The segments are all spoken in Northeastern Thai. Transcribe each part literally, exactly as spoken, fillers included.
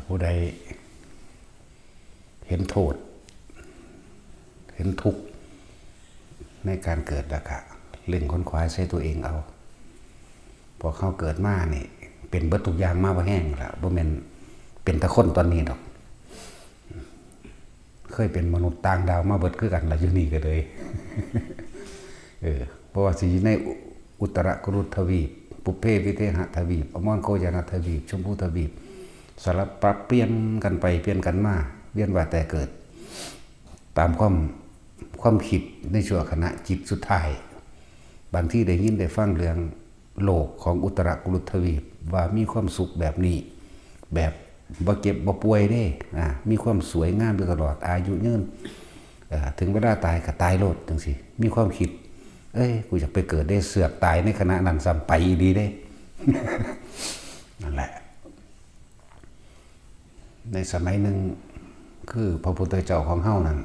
ผู้ใดเห็นโทษ เห็นทุกข์ในการเกิดแล้วก็เร่งขนขวายใส่ตัวเองเอา พวกเขาเกิดมานี่ เป็นเบิดทุกอย่างมาบ่แห้งละ บ่แม่นเป็นแต่คนตอนนี้ดอก เคยเป็นมนุษย์ต่างดาวมาเบิดคือกันละ อยู่นี่ก็เลย เออ เพราะว่าสิอยู่ในอุตรกุรุทวีป ปุพเพวิเทหทวีป อมรโคจนทวีป ชมพูทวีป สลับปรับเปลี่ยนกันไปเปลี่ยนกันมา เวียนว่ายแต่เกิด ตามความ ความคิดในชั่วขณะจิตสุดท้าย บางทีได้ยินได้ฟังเรื่องโลกของอุตรกุรุทวีป ว่ามีความสุขแบบนี้ แบบบ่เจ็บบ่ป่วยเด้ อ่า มีความสวยงามอยู่ตลอด อายุยืน อ่า ถึงเวลาตายก็ตายโลดจังซี้ มีความคิด เอ้ย กูอยากไปเกิดเด้ เสือกตายในขณะนั้นซ้ำ ไปอีหลีเด้ นั่นแหละ ในสมัยหนึ่ง คือพระพุทธเจ้าของเฮานั่น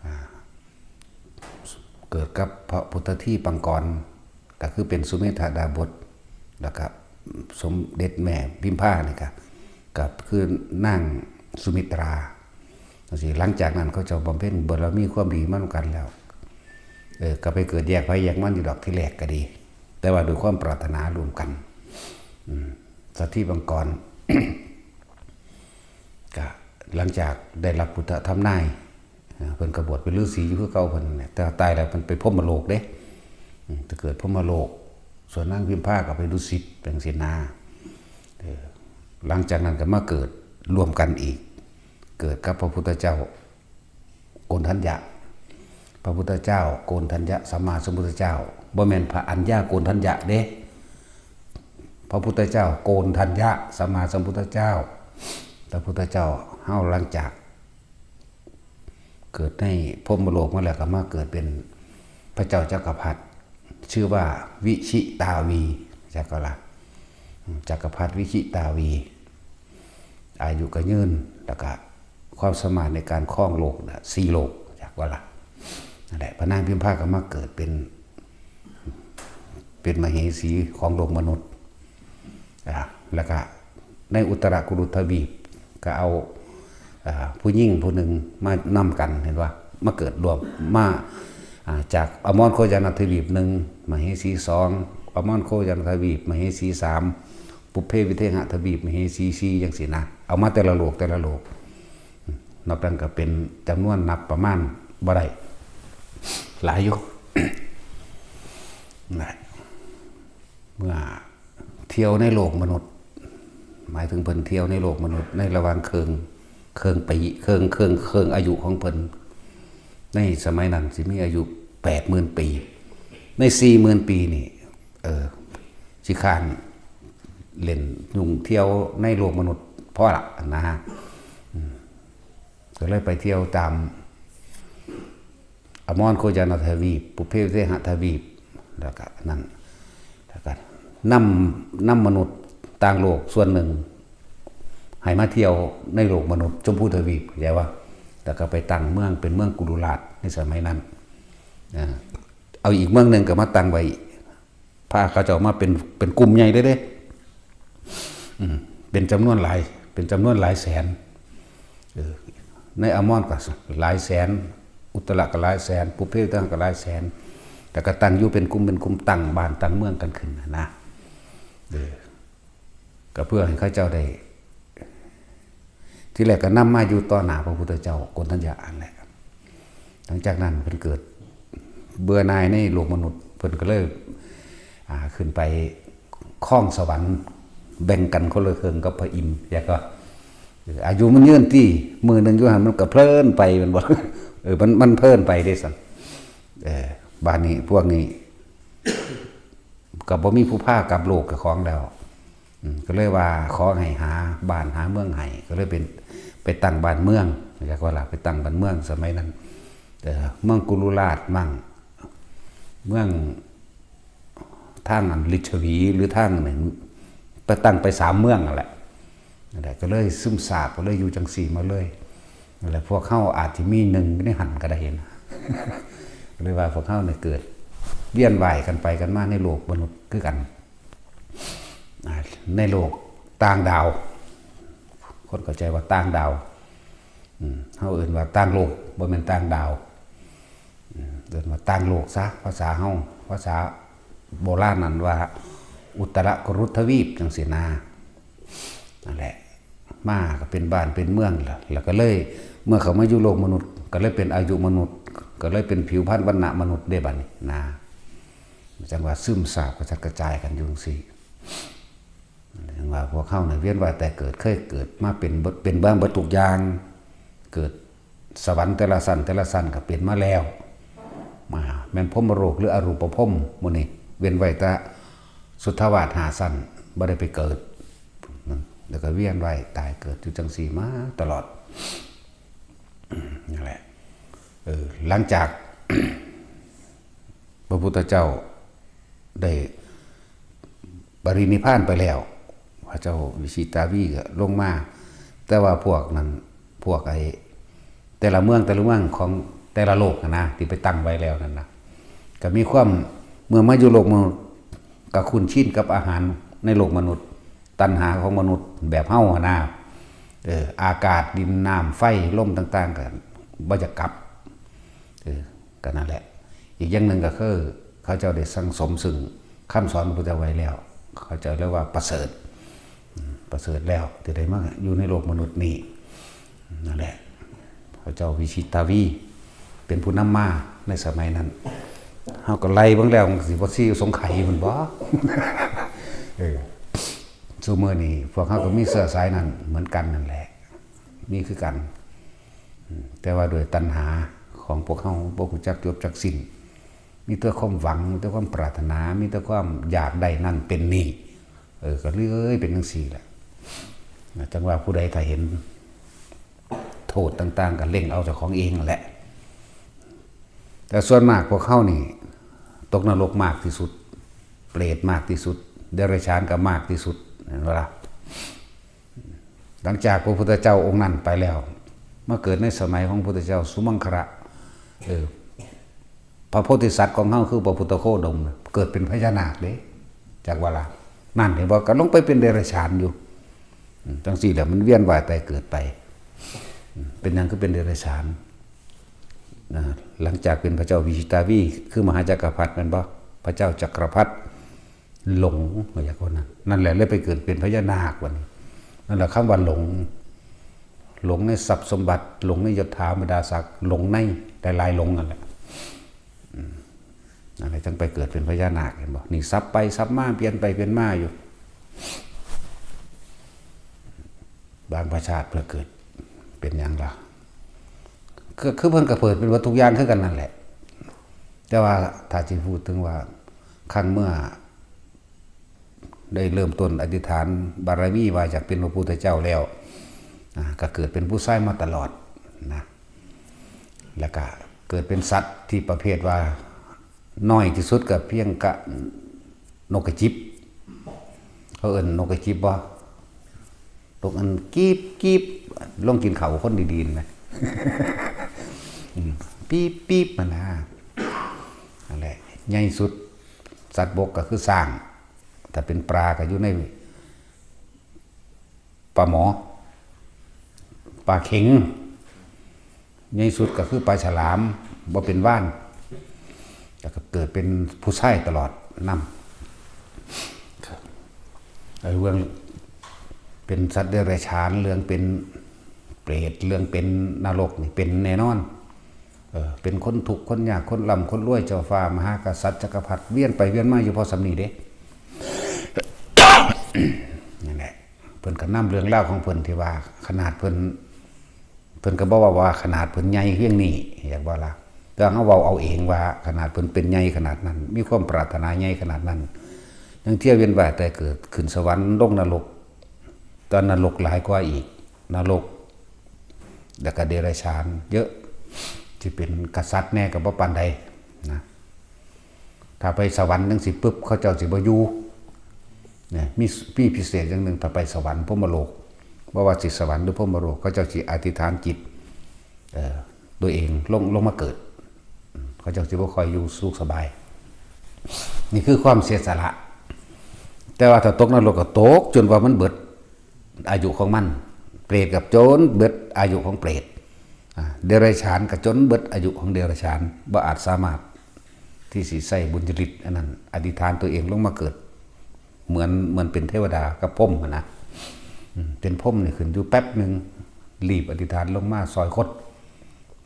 อ่า เกิดกับพระพุทธทีปังกร ก็คือเป็นสุเมธาดาบส แล้วก็สมเด็จแม่พิมพานี่ก็ ก็คือนางสุมิตรา จังซี้ หลังจากนั้นเขาเจ้าบำเพ็ญบารมีความดีมาร่วมกันแล้ว เออ ก็ไปเกิดแยกไผแยกมันอยู่ดอกทีแรกก็ดี แต่ว่าด้วยความปรารถนาร่วมกัน อืม สัตว์ที่บังกร ก็หลังจากได้รับพุทธธรรมนาย อ่า เพิ่นก็บวชเป็นฤาษีอยู่คือเก่าเพิ่นนั่นแหละ แต่ตายแล้วเพิ่นไปพรหมโลกเด้ อืม ไปเกิดพรหมโลก ส่วนนางพิมพาก็ไปดุสิต เป็นเสนา เออ หลังจากนั้นก็มาเกิดร่วมกันอีก เกิดกับพระพุทธเจ้าโกณฑัญญะ พระพุทธเจ้าโกณฑัญญะสัมมาสัมพุทธเจ้า บ่แม่นพระอัญญาโกณฑัญญะเด้ พระพุทธเจ้าโกณฑัญญะสัมมาสัมพุทธเจ้า พระพุทธเจ้าเฮาหลังจาก เกิดในพรหมโลกมาแล้วก็มาเกิดเป็นพระเจ้าจักรพรรดิ ชื่อว่าวิชิตาวี จักรละ จักรพรรดิวิชิตาวี อายุก็ยืน แล้วก็ความสามารถในการครองโลกน่ะ สี่โลก จักรวาล นั่นแหละ พระนางพิมพาก็มาเกิดเป็น เป็นมเหสีของโลกมนุษย์ อ่า แล้วก็ในอุตรกุรุทวีปก็เอา อ่า ผู้หญิงผู้หนึ่งมานำกัน เห็นว่า มาเกิดร่วม มา อ่า จากอมรโคจนทวีปหนึ่ง มเหสีสอง อมรโคจนทวีป มเหสีสาม ปุพเพวิเทหทวีป มเหสีสี่ จังซี้นะ เอามาแต่ละโลกแต่ละโลก นอกนั้นก็เป็นจำนวนนับประมาณบ่ได้ หลายอยู่ นะ เมื่อเที่ยวในโลกมนุษย์ หมายถึงเพิ่นเที่ยวในโลกมนุษย์ ในระหว่างเคิ่ง เคิ่งปี เคิ่ง เคิ่ง เคิ่งอายุของเพิ่น ในสมัยนั้นสิมีอายุแปดหมื่นปี ในสี่หมื่นปีนี่ เออ สิค้านเล่นยุ่งเที่ยวในโลกมนุษย์พอละนะฮะ อืม ก็เลยไปเที่ยวตาม อมรโคจนทวีป ปุพเพวิเทหทวีป แล้วก็นั่น แล้วก็นำ นำมนุษย์ต่างโลกส่วนหนึ่ง ให้มาเที่ยวในโลกมนุษย์ชมพูทวีป เข้าใจว่า แล้วก็ไปตั้งเมืองเป็นเมืองกุรุราชในสมัยนั้น อ่า เอาอีกเมืองหนึ่งก็มาตั้งไว้ พาเขาเจ้ามาเป็น เป็นกลุ่มใหญ่เลยเด้ อืม เป็นจำนวนหลาย เป็นจำนวนหลายแสน เออ ในอมรก็หลายแสน อุตรก็หลายแสน ปุพเพวิเทหก็หลายแสน แต่ก็ตั้งอยู่เป็นกลุ่มเป็นกลุ่ม ตั้งบ้านตั้งเมืองกันขึ้นนะ เออ ก็เพื่อให้เขาเจ้าได้ ที่แรกก็นำมาอยู่ต่อหน้าพระพุทธเจ้าโกณฑัญญะนั่นแหละ หลังจากนั้นเพิ่นเกิดเบื่อหน่ายในโลกมนุษย์ เพิ่นก็เลย อ่า ขึ้นไปครองสวรรค์ แบ่งกันคนละเคิ่งกับพระอินทร์ แล้วก็ เออ อายุมันยืนตี้ มื้อหนึ่งอยู่หั่นมันก็เพลินไป แม่นบ่ เออ มัน มันเพลินไปเด้ซั่น เออ บาดนี้พวกนี้ ก็บ่มีผู้พากลับโลกเจ้าของแล้ว อืม ก็เลยว่าขอให้หาบ้านหาเมืองให้ ก็เลยเป็น ไปตั้งบ้านเมือง เรียกว่าล่ะ ไปตั้งบ้านเมืองสมัยนั้น เอ่อ เมืองกุรุราชมั่ง เมืองทางอันลิชวีหรือทางอันนั้น ไปตั้งไปสามเมืองนั่นแหละ นั่นแหละ ก็เลยซึมซาบ ก็เลยอยู่จังซี่มาเลย นั่นแหละ พวกเฮาอาจสิมีหนึ่งอยู่ในหั่นก็ได้เห็น เลยว่าพวกเฮาเนี่ยเกิดเวียนว่ายกันไปกันมาในโลกมนุษย์คือกัน อ่า ในโลกต่างดาว คนเข้าใจว่าต่างดาว อืม เฮาเอิ้นว่าต่างโลก บ่แม่นต่างดาว อืม เอิ้นว่าต่างโลกซะ ภาษาเฮา ภาษาโบราณนั่นว่า อุตรกุรุทวีปจังซี้นะ นั่นแหละ มาก็เป็นบ้านเป็นเมืองล่ะ แล้วก็เลย เมื่อเข้ามาอยู่โลกมนุษย์ ก็เลยเป็นอายุมนุษย์ ก็เลยเป็นผิวพรรณวรรณะมนุษย์เด้บัดนี้นะ จังว่าซึมซาบกระจัดกระจายกันอยู่จังซี้ จังว่าพวกเฮาเนี่ยเวียนว่ายตายเกิด เคยเกิดมาเป็นเบิด เป็นบ้างเบิดทุกอย่าง เกิดสวรรค์แต่ละชั้น แต่ละชั้นก็เป็นมาแล้ว มาแม่นพรหมโลกหรืออรูปภพหมู่นี้ เว้นไว้แต่สุทธาวาสห้าชั้น บ่ได้ไปเกิด แล้วก็เวียนว่ายตายเกิดอยู่จังซี้มาตลอด นั่นแหละ เออ หลังจาก พระพุทธเจ้าได้ปรินิพพานไปแล้ว พระเจ้าวิชิตาวีก็ลงมา แต่ว่าพวกนั้น พวกไอ้แต่ละเมือง แต่ละเมืองของแต่ละโลกหั้นนะ ที่ไปตั้งไว้แล้วนั่นนะ ก็มีความ เมื่อมาอยู่โลกมนุษย์ ก็คุ้นชินกับอาหารในโลกมนุษย์ ตัณหาของมนุษย์แบบเฮาหั้นนะ เออ อากาศ ดิน น้ำ ไฟ ลมต่างๆ ก็บ่อยากกลับ เออ ก็นั่นแหละ อีกอย่างหนึ่งก็คือ เขาเจ้าได้สั่งสมซึ่งคำสอนพระพุทธเจ้าไว้แล้ว เขาเจ้าเรียกว่าประเสริฐ อืม ประเสริฐแล้วที่ได้มาอยู่ในโลกมนุษย์นี้ นั่นแหละ พระเจ้าวิชิตาวี เป็นผู้นำมาในสมัยนั้น เฮาก็ไล่เบิ่งแล้ว มันก็สิบ่ซี่สงไขยมันบ่ เออ ซุมื้อนี้พวกเฮาก็มีเชื้อสายนั้นเหมือนกันนั่นแหละ มีคือกัน อืม แต่ว่าด้วยตัณหาของพวกเฮาบ่รู้จักจบจักสิ้น มีแต่ความหวัง มีแต่ความปรารถนา มีแต่ความอยากได้นั่นเป็นนี่ เออ ก็เลยเป็นจังซี่แหละ นะ จังว่าผู้ใดถ้าเห็นโทษต่างๆ ก็เล็งเอาเจ้าของเองนั่นแหละ แต่ส่วนมากพวกเฮานี่ ตกนรกมากที่สุด เปรตมากที่สุด เดรัจฉานก็มากที่สุด เห็นบ่ล่ะ หลังจากพระพุทธเจ้าองค์นั้นไปแล้ว มาเกิดในสมัยของพระพุทธเจ้าสุมังคละ เออ พระโพธิสัตว์ของเฮาคือพระพุทธโคดม เกิดเป็นพญานาคเด้ จักว่าล่ะ นั่นเห็นบ่ ก็ลงไปเป็นเดรัจฉานอยู่ อืม จังซี่แหละ มันเวียนว่ายตายเกิดไป อืม เป็นหยังคือเป็นเดรัจฉาน นะ หลังจากเป็นพระเจ้าวิชิตาวี คือมหาจักรพรรดิแม่นบ่ พระเจ้าจักรพรรดิหลง ว่าอย่างนั้น นั่นแหละเลยไปเกิดเป็นพญานาคบัดนี้ นั่นแหละคำว่าหลง หลงในทรัพย์สมบัติ หลงในยศถาบรรดาศักดิ์ หลงในหลายๆหลงนั่นแหละ อืม นั่นแหละจังไปเกิดเป็นพญานาค เห็นบ่ นี่สับไปสับมา เปลี่ยนไปเปลี่ยนมาอยู่ บางประชาติเพื่อเกิดเป็นหยังล่ะ คือ คือเพิ่นก็เกิดเป็นเบิดทุกอย่างคือกันนั่นแหละ แต่ว่าถ้าสิพูดถึงว่าครั้งเมื่อ ได้เริ่มต้นอธิษฐานบารมีว่าอยากเป็นพระพุทธเจ้าแล้ว อ่า ก็เกิดเป็นผู้ชายมาตลอดนะ แล้วก็เกิดเป็นสัตว์ที่ประเภทว่าน้อยที่สุดก็เพียงกะนกกระจิบ เขาเอิ้นนกกระจิบบ่ นกอันกีบกีบ ลงกินข้าวคนดีๆ นะ อืม ปี๊บปี๊บมันนะ นั่นแหละ ใหญ่สุดสัตว์บกก็คือช้าง ถ้าเป็นปลาก็อยู่ในปลาหมอ ปลาเข็ง ใหญ่สุดก็คือปลาฉลาม บ่เป็นว่าน แล้วก็เกิดเป็นผู้ชายตลอดนำ ไอ้เรื่องเป็นสัตว์เดรัจฉาน เรื่องเป็นเปรต เรื่องเป็นนรกนี่เป็นแน่นอน เออ เป็นคนทุกข์คนยาก คนร่ำคนรวย เจ้าฟ้ามหากษัตริย์จักรพรรดิ เวียนไปเวียนมาอยู่พอส่ำนี้เด้ นั่นแหละ เพิ่นก็นำเรื่องราวของเพิ่นที่ว่าขนาดเพิ่น เพิ่นก็บ่ว่า ว่าขนาดเพิ่นใหญ่เพียงนี้ อยากว่าล่ะ แต่เฮาเว้าเอาเองว่าขนาดเพิ่นเป็นใหญ่ขนาดนั้น มีความปรารถนาใหญ่ขนาดนั้น ยังเที่ยวเวียนว่ายตายเกิด ขึ้นสวรรค์ ลงนรก ตอนนรกหลายกว่าอีก นรก แล้วก็เดรัจฉานเยอะ สิเป็นกษัตริย์แน่ก็บ่ปานใดนะ ถ้าไปสวรรค์จังซี้ปึ๊บ เขาเจ้าสิบ่อยู่ เนี่ย มี มีพิเศษอย่างหนึ่ง ถ้าไปสวรรค์พรหมโลก บ่ว่าสิสวรรค์หรือพรหมโลก เขาเจ้าสิอธิษฐานจิต เอ่อ ตัวเองลง ลงมาเกิด เขาเจ้าสิบ่ค่อยอยู่สุขสบาย นี่คือความเสียสละ แต่ว่าถ้าตกนรกก็ตกจนว่ามันเบิดอายุของมัน เปรตกับจนเบิดอายุของเปรต อ่า เดรัจฉานกับจนเบิดอายุของเดรัจฉาน บ่อาจสามารถที่สิใช้บุญญาฤทธิ์อันนั้น อธิษฐานตัวเองลงมาเกิด เหมือน เหมือนเป็นเทวดากับพรหมหั้นนะ อืม เป็นพรหมนี่ขึ้นอยู่แป๊บหนึ่ง รีบอธิษฐานลงมาซอยคด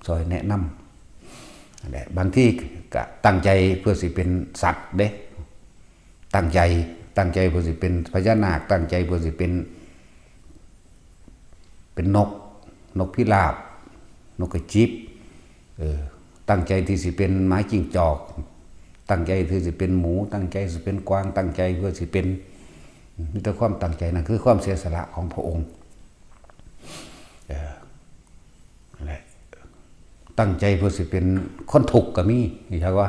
ซอยแนะนำ นั่นแหละ บางทีก็ตั้งใจเพื่อสิเป็นสัตว์เด้ ตั้งใจ ตั้งใจเพื่อสิเป็นพญานาค ตั้งใจเพื่อสิเป็น เป็นนก นกพิราบ นกกระจิบ เออ ตั้งใจที่สิเป็นหมาจิ้งจอก ตั้งใจที่สิเป็นหมู ตั้งใจสิเป็นกวาง ตั้งใจเพื่อสิเป็น มีแต่ความตั้งใจ นั่นคือความเสียสละของพระองค์ เออ นั่นแหละ ตั้งใจเพื่อสิเป็นคนทุกข์ก็มี นี่ใช่ปะ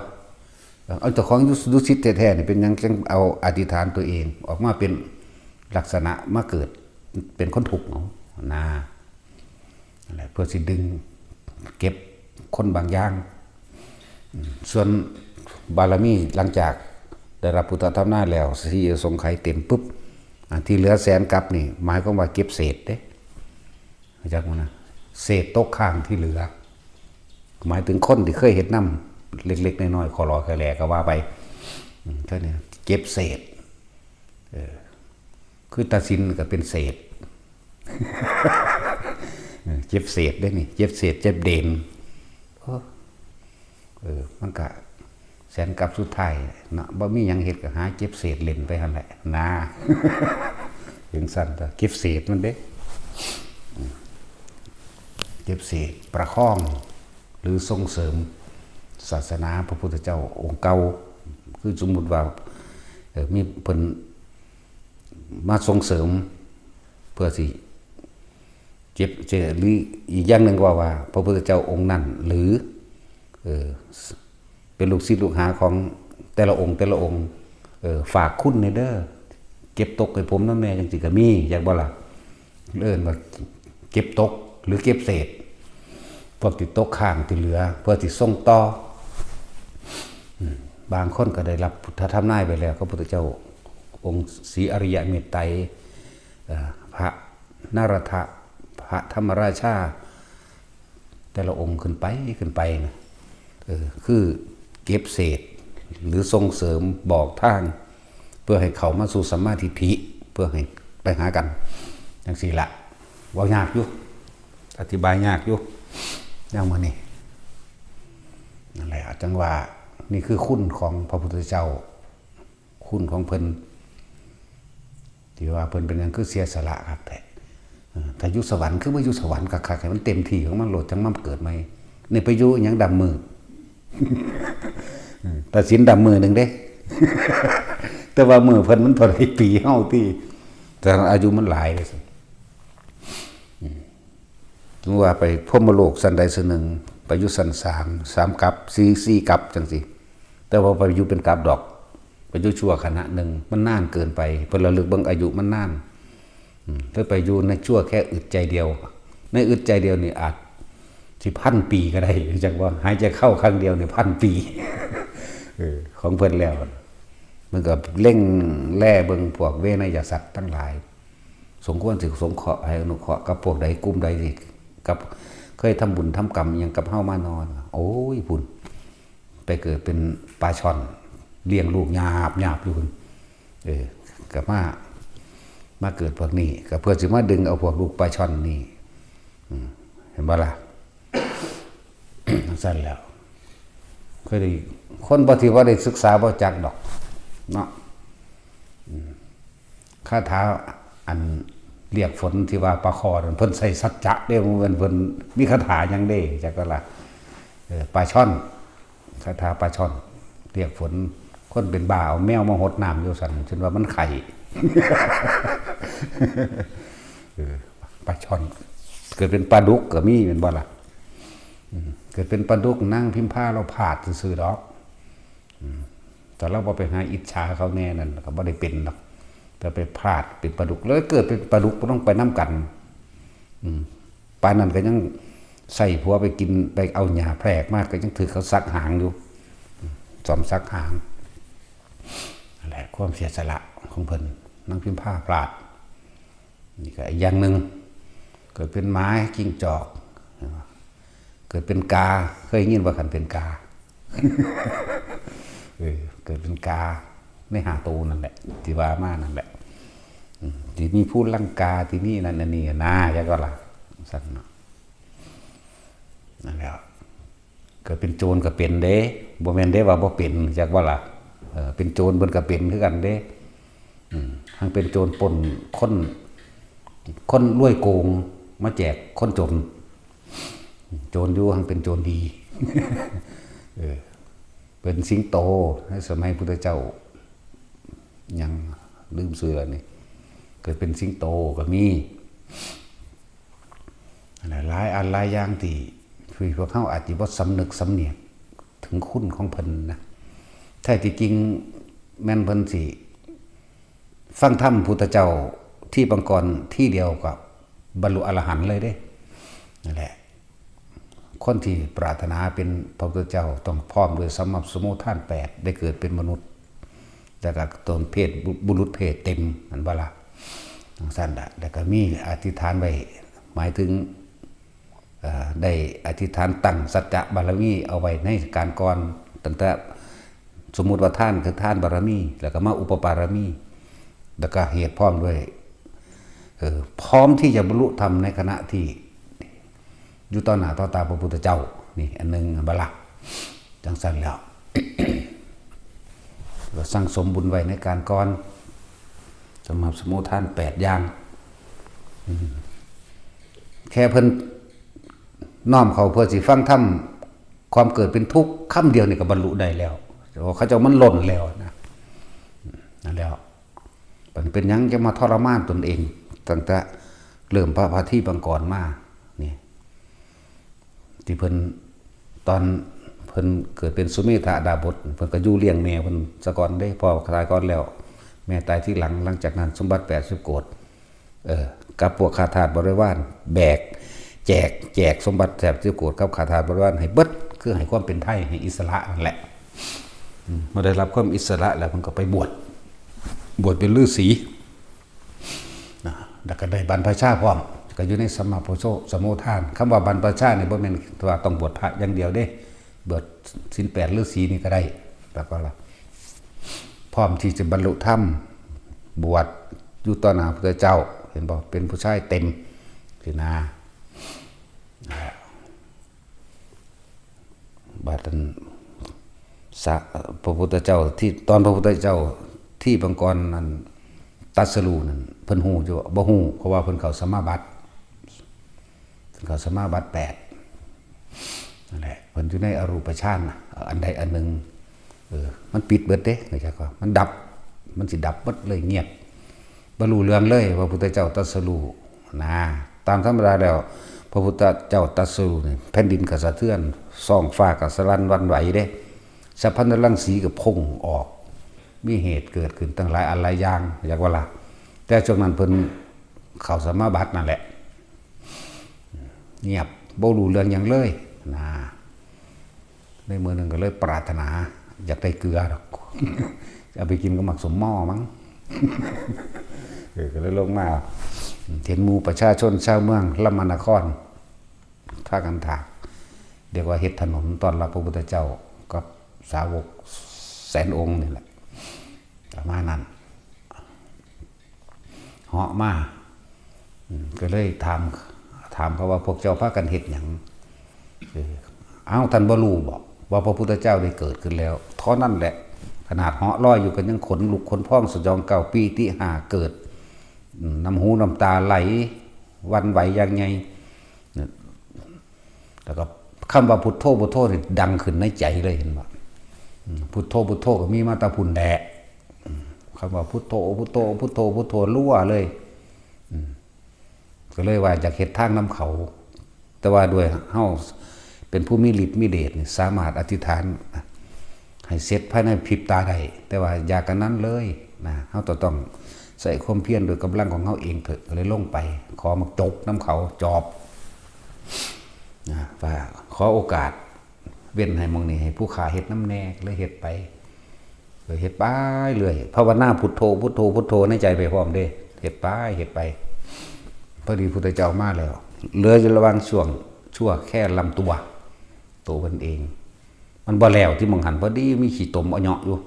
เอาเจ้าของอยู่ดุสิตแท้ๆ นี่เป็นหยังจังเอาอธิษฐานตัวเอง ออกมาเป็นลักษณะมาเกิดเป็นคนทุกข์เอานะ นั่นแหละ เพื่อสิดึงเก็บคนบางอย่าง อืม ส่วนบารมีหลังจากได้รับพุทธธรรมนาแล้ว สี่อสงไขยเต็มปุ๊บ อ่า ที่เหลือแสนกัปนี่ หมายความว่าเก็บเศษเด้ รู้จักมันนะ เศษตกค้างที่เหลือ หมายถึงคนที่เคยเฮ็ดนำ เล็กๆ น้อยๆ ขอรอแค่แหล่ก็ว่าไป อืม เท่านี้ เก็บเศษ เออ คือตาสินก็เป็นเศษ เออ เก็บเศษได้นี่ เก็บเศษ เก็บเด่น โอ้ เออ มันก็แสนกับสุดท้ายเนาะ บ่มีหยังเฮ็ดก็หาเก็บเศษเล่นไปหั่นแหละนะ จังซั่นตัว เก็บเศษมันเด้ อืม เก็บเศษ ประคอง หรือส่งเสริมศาสนาพระพุทธเจ้าองค์เก่า คือสมมุติว่า เอ่อ มีเพิ่นมาส่งเสริม เพื่อสิ เจ็บ เจ็บ หรืออีกอย่างหนึ่งว่า ว่าพระพุทธเจ้าองค์นั้น หรือ เอ่อ เป็นลูกศิษย์ลูกหาของแต่ละองค์ แต่ละองค์ เอ่อ ฝากคุณแหน่เด้อ เก็บตกให้ผมนำแหน่ จังซี่ก็มี อยากบ่ล่ะ เอิ้นว่าเก็บตก หรือเก็บเศษ พวกที่ตกค้างที่เหลือ เพื่อที่ส่งต่อ อืม บางคนก็ได้รับพุทธธรรมนายไปแล้ว ก็พุทธเจ้าองค์ศรีอริยะเมตไตร เอ่อ พระนรธะ พระธรรมราชา แต่ละองค์ขึ้นไป ขึ้นไปนะ เออ คือเก็บเศษ หรือส่งเสริมบอกทาง เพื่อให้เข้ามาสู่สัมมาทิฏฐิ เพื่อให้ไปหากัน จังซี่ละ เว้ายากอยู่ อธิบายยากอยู่ อย่างมื้อนี้ นั่นแหละ จังว่า นี่คือคุณของพระพุทธเจ้า คุณของเพิ่น ที่ว่าเพิ่นเป็นหยังคือเสียสละคักแท้ เออ ถ้าอยู่สวรรค์คือบ่อยู่สวรรค์คักๆ ให้มันเต็มที่ของมันโลด จังมาเกิดใหม่ นี่ไปอยู่หยังดำมือ เออ ตัดสินดำมือหนึ่งเด้ แต่ว่ามือเพิ่นมันเท่าใดปีเฮาติ แต่อายุมันหลายเด้ อืม สมมุติว่าไปพรหมโลกชั้นใดชั้นหนึ่ง ไปอยู่ชั้นสาม สามกัป สี่ สี่กัปจังซี่ แต่ว่าไปอยู่เป็นกัปดอก ไปอยู่ชั่วขณะหนึ่ง มันนานเกินไป เพิ่นระลึกเบิ่งอายุมันนาน อืม เพิ่นไปอยู่ในชั่วแค่อึดใจเดียว ในอึดใจเดียวนี่อาจสิพันปีก็ได้ จักว่าหายใจเข้าครั้งเดียวนี่พันปี เออ ของเพิ่นแล้ว มันก็เล็งแลเบิ่งพวกเวไนยสัตว์ทั้งหลาย สมควรสิสงเคราะห์ให้อนุเคราะห์กับพวกใดกลุ่มใดที่กับ เคยทำบุญทำกรรมอิหยังกับเฮามาน้อ โอ้ย พุ้น ไปเกิดเป็นปลาช่อน เลี้ยงลูกหยาบหยาบอยู่พุ้น เออ ก็มา มาเกิดพวกนี้ ก็เพื่อสิมาดึงเอาพวกลูกปลาช่อนนี่ อืม เห็นบ่ล่ะ จั่งซั่นแล้ว เคยได้ คนบ่ที่ว่าได้ศึกษาบ่จักดอก เนาะ อืม คาถาอันเรียกฝนที่ว่าปลาคอนั่น เพิ่นใส่สัจจะเด้ บ่แม่นเพิ่นมีคาถาหยังเด้ จักก็ล่ะ เออ ปลาช่อน คาถาปลาช่อน เรียกฝน คนเป็นบ้าเอาแมวมาหดน้ำอยู่ซั่น จนว่ามันไข้ เออ ปลาช่อน เกิดเป็นปลาดุกก็มี แม่นบ่ล่ะ อืม เกิดเป็นปลาดุก นางพิมพาลาวพลาดซื่อๆดอก อืม แต่ลาวบ่ไปหาอิจฉาเขาแน่นั่น ก็บ่ได้เป็นดอก แต่ไปพลาดเป็นปลาดุก แล้วเกิดเป็นปลาดุกบ่ต้องไปนำกัน อืม ปานนั้นก็ยังใส่ผัวไปกิน ไปเอาหญ้าแพรกมา ก็ยังถือเขาสักหางอยู่ อืม ซ่อมสักหาง นั่นแหละ ความเสียสละของเพิ่น นางพิมพาพลาด นี่ก็อีกอย่างหนึ่ง เกิดเป็นหมา จิ้งจอก เกิดเป็นกา เคยยินว่าคันเป็นกา เออ เกิดเป็นกา ในห้าตัวนั่นแหละ ที่ว่ามานั่นแหละ อืม ที่มีผู้ลังกา ที่มีนั่นอันนี้นะ จักว่าล่ะ ซั่นเนาะ นั่นแหละ เกิดเป็นโจรก็เป็นเด้ บ่แม่นเด้ว่าบ่เป็น จักว่าล่ะ เออ เป็นโจรเพิ่นก็เป็นคือกันเด้ อืม ทั้งเป็นโจรปล้นคน คนรวยโกง มาแจกคนจน โจรอยู่ทั้งเป็นโจรดี เออ เป็นสิงโต ในสมัยพุทธเจ้า ยังลืมชื่อแล้วนี่ เกิดเป็นสิงโตก็มี หลายอันหลายอย่างที่ ที่พวกเฮาอาจสิบ่สำนึกสำเนียกถึงคุณของเพิ่นนะ แท้ที่จริงแม่นเพิ่นสิฟังธรรมพุทธเจ้าที่ปางก่อนที่เดียวก็บรรลุอรหันต์เลยเด้ นั่นแหละ คนที่ปรารถนาเป็นพระพุทธเจ้าต้องพร้อมด้วยสัมมาสมุทฐานแปด ได้เกิดเป็นมนุษย์ แล้วก็ตนเพศบุ บุรุษเพศเต็ม นั่นบ่ล่ะ จั่งซั่นล่ะ แล้วก็มีอธิษฐานไว้ หมายถึง เอ่อ ได้อธิษฐานตั้งสัจจะบารมีเอาไว้ในการก่อน ตั้งแต่สมมุติว่าทานคือทานบารมี แล้วก็มาอุปปารมี แล้วก็เหตุพร้อมด้วย เออ พร้อมที่จะบรรลุธรรมในขณะที่ อยู่ต่อหน้าต่อตาพระพุทธเจ้า นี่อันหนึ่ง หั่นบ่ล่ะ จั่งซั่นแล้ว ก็สั่งสมบุญไว้ในการก่อน สำหรับสมุทฐานแปดอย่าง อืม แค่เพิ่นน้อมเข้าเพื่อสิฟังธรรม ความเกิดเป็นทุกข์คำเดียวนี่ก็บรรลุได้แล้ว แต่ว่าเขาเจ้ามันหล่นแล้วนะ นั่นแล้ว มันเป็นหยังจะมาทรมานตนเอง ตั้งแต่เริ่มพระพาทีปางก่อนมา นี่ ที่เพิ่น ตอนเพิ่นเกิดเป็นสุเมธาดาบส เพิ่นก็อยู่เลี้ยงแม่เพิ่นซะก่อนเด้ พ่อตายก่อนแล้ว แม่ตายทีหลัง หลังจากนั้นสมบัติแปดสิบโกฏ เออ กับพวกข้าทาสบริวาร แบก แจก แจกสมบัติแปดสิบโกฏกับข้าทาสบริวารให้เบิด คือให้ความเป็นไทย ให้อิสระนั่นแหละ อืม เมื่อได้รับความอิสระแล้วเพิ่นก็ไปบวช บวชเป็นฤาษี นะ แล้วก็ได้บรรพชาพร้อม ก็อยู่ในสัมมาโพชฌัพพสมุทฐาน คำว่าบรรพชานี่บ่แม่นว่าต้องบวชพระอย่างเดียวเด้ บวชศีลแปดฤาษีนี่ก็ได้ แล้วก็ละ พร้อมที่จะบรรลุธรรม บวชอยู่ต่อหน้าพระพุทธเจ้า เห็นบ่ เป็นผู้ชายเต็ม สินะ บาดนั้น สะ พระพุทธเจ้าที่ ตอนพระพุทธเจ้าที่ปางก่อนนั้นตรัสรู้นั้น เพิ่นฮู้อยู่บ่ บ่ฮู้ เพราะว่าเพิ่นเข้าสมาบัติ เพิ่นเข้าสมาบัติแปด นั่นแหละ เพิ่นอยู่ในอรูปฌานน่ะ อันใดอันหนึ่ง เออ มันปิดเบิดเด้ เข้าใจบ่ มันดับ มันสิดับเบิดเลย เงียบ บ่รู้เรื่องเลย พระพุทธเจ้าตรัสรู้นะ ตามธรรมดาแล้ว พระพุทธเจ้าตรัสรู้นี่ แผ่นดินก็สะเทือน ท้องฟ้าก็สะหวั่นหวั่นไหวเด้ สัพพัญญรังสีก็พ่งออก มีเหตุเกิดขึ้นตั้งหลายอันหลายอย่าง จักว่าล่ะ แต่ช่วงนั้นเพิ่นเข้าสมาบัตินั่นแหละ เงียบ บ่รู้เรื่องหยังเลยนะ ในมื้อหนึ่งก็เลยปรารถนา อยากได้เกลือดอก เอาไปกินกับหมากสมหม้อมั้ง เออ ก็เลยลงมา เห็นหมู่ประชาชนชาวเมืองลำมานคร พากันถาก เรียกว่าเฮ็ดถนนต้อนรับพระพุทธเจ้ากับสาวกแสนองค์นี่แหละ ประมาณนั้น เหาะมา อืม ก็เลยถาม ถามเขาว่า "พวกเจ้าพากันเฮ็ดหยัง?" เออ "เอ้า ท่านบ่รู้บ่ว่าพระพุทธเจ้าได้เกิดขึ้นแล้ว?" เท่านั้นแหละ ขนาดเหาะลอยอยู่กันยังขนลุกขนพองสยองเกล้า ปีติห้าเกิด อืม น้ำหูน้ำตาไหล หวั่นไหวอย่างใหญ่ แล้วก็คำว่าพุทโธ พุทโธนี่ดังขึ้นในใจเลย เห็นบ่ อืม พุทโธ พุทโธก็มีมาแต่พุ้นแหละ อืม คำว่าพุทโธ พุทโธ พุทโธ พุทโธรัวเลย อืม ก็เลยว่าอยากเฮ็ดทางนำเขา แต่ว่าด้วยเฮาเป็นผู้มีฤทธิ์มีเดชนี่ สามารถอธิษฐานให้เสร็จภายในพริบตาได้ แต่ว่าอย่ากันนั้นเลยนะ เฮาต้อง ต้องใช้ความเพียรด้วยกำลังของเฮาเองเถอะ ก็เลยลงไป ขอหมากจกนำเขา จอบ นะ ว่าขอโอกาส เว้นให้หม่องนี้ให้ผู้ข้าเฮ็ดนำแหน่ ก็เลยเฮ็ดไป ก็เฮ็ดไปเรื่อย ภาวนาพุทโธ พุทโธ พุทโธในใจไปพร้อมเด้ เฮ็ดไป เฮ็ดไป พอดีพุทธเจ้ามาแล้ว เหลืออยู่ระหว่างช่วงชั่วแค่ลำตัว ตัวเพิ่นเอง มันบ่แล้วที่หม่องหั้น พอดีมีขี้ตมเอาเหยาะอยู่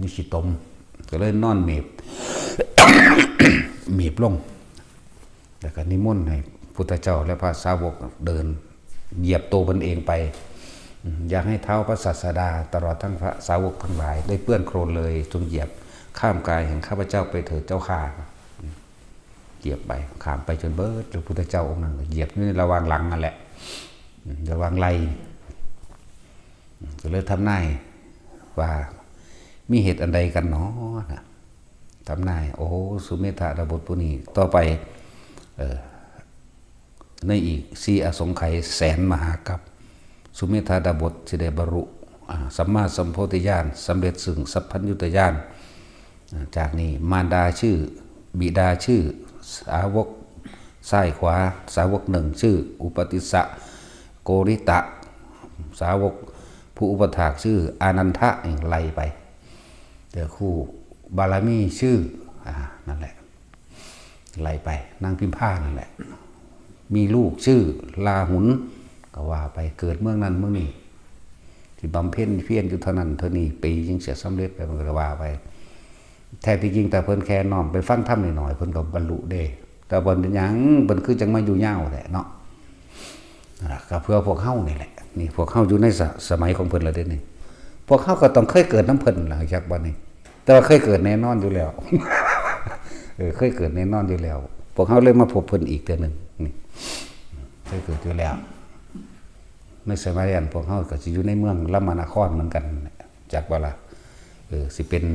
มีขี้ตม ก็เลยนอนเมบ เมบลง แล้วก็นิมนต์ให้พุทธเจ้าและพระสาวกเดิน เหยียบตัวเพิ่นเองไป อยากให้เท้าพระศาสดาตลอดทั้งพระสาวกทั้งหลาย ได้เปื้อนโคลนเลย จงเหยียบข้ามกายแห่งข้าพเจ้าไปเถิดเจ้าข้า เหยียบไป ข้ามไปจนเบิด แล้วพุทธเจ้าองค์นั้นก็เหยียบอยู่ในระหว่างหลังนั่นแหละ ระหว่างไหล่ ก็เลยทำนายว่ามีเหตุอันใดกันหนอนะ ทำนาย โอ้ สุเมธาดาบสผู้นี้ ต่อไป เอ่อ ในอีกสี่อสงไขยแสนมหากัป สุเมธาดาบสสิได้บรรลุ อ่า สัมมาสัมโพธิญาณ สำเร็จซึ่งสัพพัญญุตญาณ อ่า จากนี้มารดาชื่อ บิดาชื่อ สาวกซ้ายขวา สาวกหนึ่งชื่อ อุปติสสะโกริตะ สาวกผู้อุปถากชื่อ อานันทะ นี่ไล่ไป แต่คู่บารมีชื่อ อ่า นั่นแหละ ไล่ไป นางพิมพานั่นแหละ มีลูกชื่อลาหุน ก็ว่าไป เกิดเมืองนั้นเมืองนี้ ที่บำเพ็ญเพียรอยู่เท่านั้นเท่านี้ปี จึงเสียสำเร็จไป มันก็ว่าไป แท้ที่จริงแต่เพิ่นแค่น้อมไปฟังธรรมหน่อยๆ เพิ่นก็บรรลุเด้ แต่เพิ่นเป็นหยัง เพิ่นคือจังมาอยู่ยาวแหละเนาะ นั่นล่ะ ก็เพื่อพวกเฮานี่แหละ นี่พวกเฮาอยู่ในสะ สมัยของเพิ่นแล้วเด้นี่ พวกเฮาก็ต้องเคยเกิดนำเพิ่นล่ะ จักว่านี่ แต่ว่าเคยเกิดแน่นอนอยู่แล้ว เออ เคยเกิดแน่นอนอยู่แล้ว พวกเฮาเลยมาพบเพิ่นอีกเทื่อหนึ่ง นี่ เคยเกิดอยู่แล้ว ในสมัยนั้นพวกเฮาก็สิอยู่ในเมืองลมานครเหมือนกัน จักว่าล่ะ เออ สิเป็น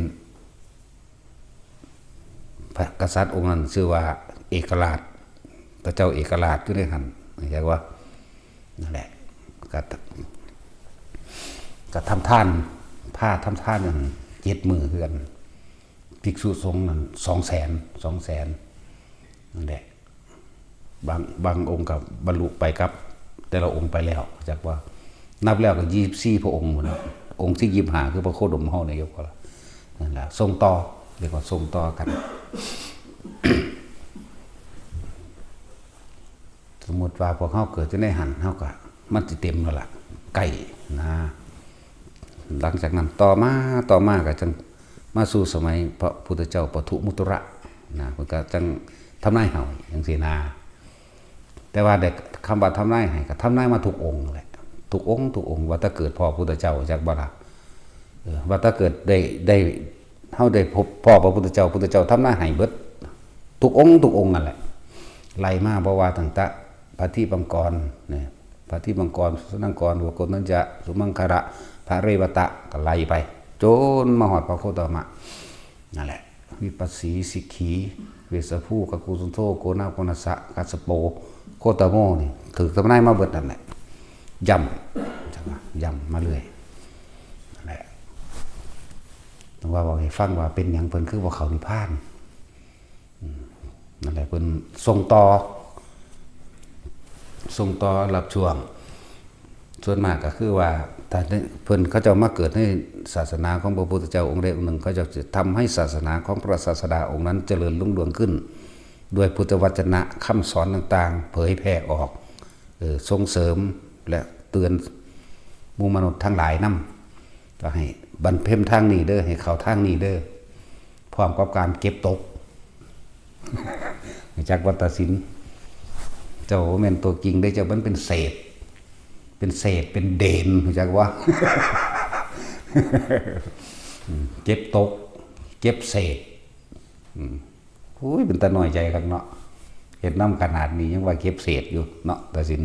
พระกษัตริย์องค์นั้นชื่อว่าเอกราช พระเจ้าเอกราชอยู่ในหั่น จักว่า นั่นแหละ ก็ ก็ทำทาน พาทำทานนั่นเจ็ดมื้อคือกัน ภิกษุสงฆ์นั่นสองแสน สองแสน นั่นแหละ บาง บางองค์ก็บรรลุไปกับ แต่ละองค์ไปแล้ว จักว่า นับแล้วก็ยี่สิบสี่พระองค์หมดแล้ว องค์ที่ยี่สิบห้าคือพระโคดมเฮาเนี่ย ยกว่าละ นั่นแหละ ส่งต่อ เรียกว่าส่งต่อกัน สมมุติว่าพวกเฮาเกิดอยู่ในหั่น เฮาก็ มันสิเต็มแล้วล่ะ ใกล้นะ หลังจากนั้นต่อมา ต่อมาก็จังมาสู่สมัยพระพุทธเจ้าปทุมมุตระนะ เพิ่นก็จังทำนายให้จังซี่นะ แต่ว่าได้คำว่าทำนายให้ก็ทำนายมาทุกองค์แหละ ทุกองค์ ทุกองค์ ว่าแต่เกิดพ้อพุทธเจ้า จักบ่ล่ะ เออ ว่าแต่เกิดได้ ได้ เฮาได้พบพ้อพระพุทธเจ้า พุทธเจ้าทำนายให้เบิด ทุกองค์ ทุกองค์นั่นแหละ ไล่มา เพราะว่าตั้งแต่พระทิพย์มังกรเนี่ย พระทิพย์มังกร สุนังกร วโกณทัญจะ สุมังคละ พระเรวตะ ก็ไล่ไป จนมาฮอดพระโคตมะ นั่นแหละ วิปัสสี สิกขี เวสสภู กกุสุนโธ โกนาโกนัสสะ กัสสโป โคตโม นี่ ถือทำนายมาเบิดนั่นแหละ ย่ำ จังว่าย่ำมาเรื่อย นั่นแหละ ต้องว่าบอกให้ฟังว่าเป็นหยังเพิ่นคือบ่เข้านิพพาน อืม นั่นแหละ เพิ่นส่งต่อ ส่งต่อรับช่วง ส่วนมากก็คือว่า ถ้าเพิ่นเขาเจ้ามาเกิดในศาสนาของพระพุทธเจ้าองค์ใดองค์หนึ่ง เขาเจ้าจะทำให้ศาสนาของพระศาสดาองค์นั้นเจริญรุ่งเรืองขึ้น ด้วยพุทธวจนะ คำสอนต่างๆ เผยแผ่ออก เอ่อ ส่งเสริมและเตือนหมู่มนุษย์ทั้งหลายนำ ก็ให้บรรเพ็ญทางนี้เด้อ ให้เข้าทางนี้เด้อ พร้อมกับการเก็บตก รู้จักวัตตศิลป์ เจ้าบ่แม่นตัวจริงเด้อ เจ้ามันเป็นเศษ เป็นเศษ เป็นเดน รู้จักบ่ อืม เก็บตก เก็บเศษ อืม อุ้ย เป็นตาน้อยใจคักเนาะ เฮ็ดนำขนาดนี้ยังว่าเก็บเศษอยู่เนาะ ตาสิน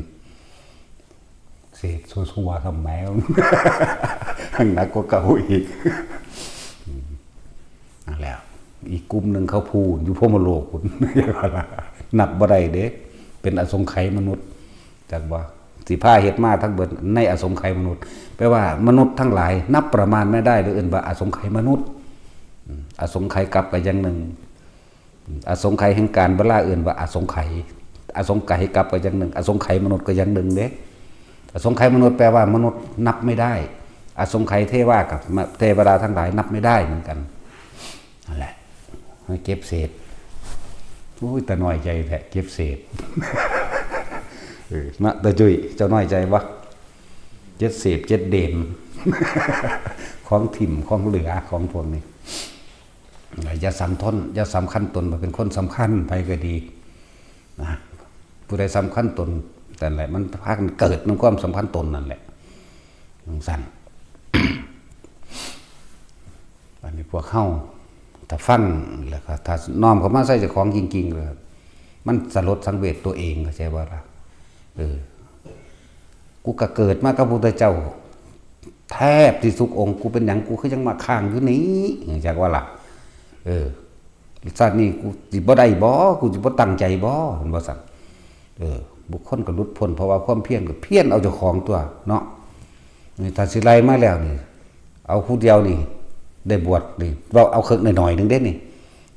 เศษซัวๆ ทำไม หนักกว่าเก่าอีก อืม นั่นแหละ อีกกลุ่มหนึ่งเขาพูนอยู่พรหมโลกพุ้น นับบ่ได้เด้ เป็นอสงไขยมนุษย์ จักบ่ สิพาเฮ็ดมาทั้งเบิดในอสงไขยมนุษย์ แปลว่ามนุษย์ทั้งหลายนับประมาณไม่ได้เลย เอิ้นว่าอสงไขยมนุษย์ อืม อสงไขยกับก็อย่างหนึ่ง อสงไขยแห่งกาลเวลา เอิ้นว่าอสงไขย อสงไขยกับก็อย่างหนึ่ง อสงไขยมนุษย์ก็อย่างหนึ่งเด้ อสงไขยมนุษย์แปลว่ามนุษย์นับไม่ได้ อสงไขยเทวากับเทวดาทั้งหลายนับไม่ได้เหมือนกัน นั่นแหละ ให้เก็บเศษ โอ้ย แต่น้อยใจแท้ เก็บเศษ เออ นะ แต่จุ้ย เจ้าน้อยใจบ่ เก็บเศษ เก็บเด่น ของถิ่ม ของเหลือ ของพวกนี้ อย่าสำทน อย่าสำคัญตนว่าเป็นคนสำคัญ ไผก็ดี นะ ผู้ใดสำคัญตน นั่นแหละ มันพากันเกิดนำความสำคัญตนนั่นแหละ จั่งซั้น อันนี้พวกเฮา ถ้าฟัง แล้วก็ถ้าน้อมเข้ามาใส่เจ้าของจริงๆ แล้ว มันสลดสังเวชตัวเอง เข้าใจบ่ล่ะ เออ กูก็เกิดมากับพระพุทธเจ้า แทบที่ทุกองค์ กูเป็นหยัง กูคือยังมาค้างอยู่นี่ จักว่าล่ะ เออ ชาตินี้กูสิบ่ได้บ่ กูสิบ่ตั้งใจบ่ เพิ่นว่าซั่น เออ บุคคลก็หลุดพ้น เพราะว่าความเพียรก็เพียรเอาเจ้าของตัวเนาะ นี่ถ้าสิไล่มาแล้วนี่ เอาผู้เดียวนี่ ได้บวชนี่ เว้าเอาเคิ่งน้อยๆ หนึ่งเด้นี่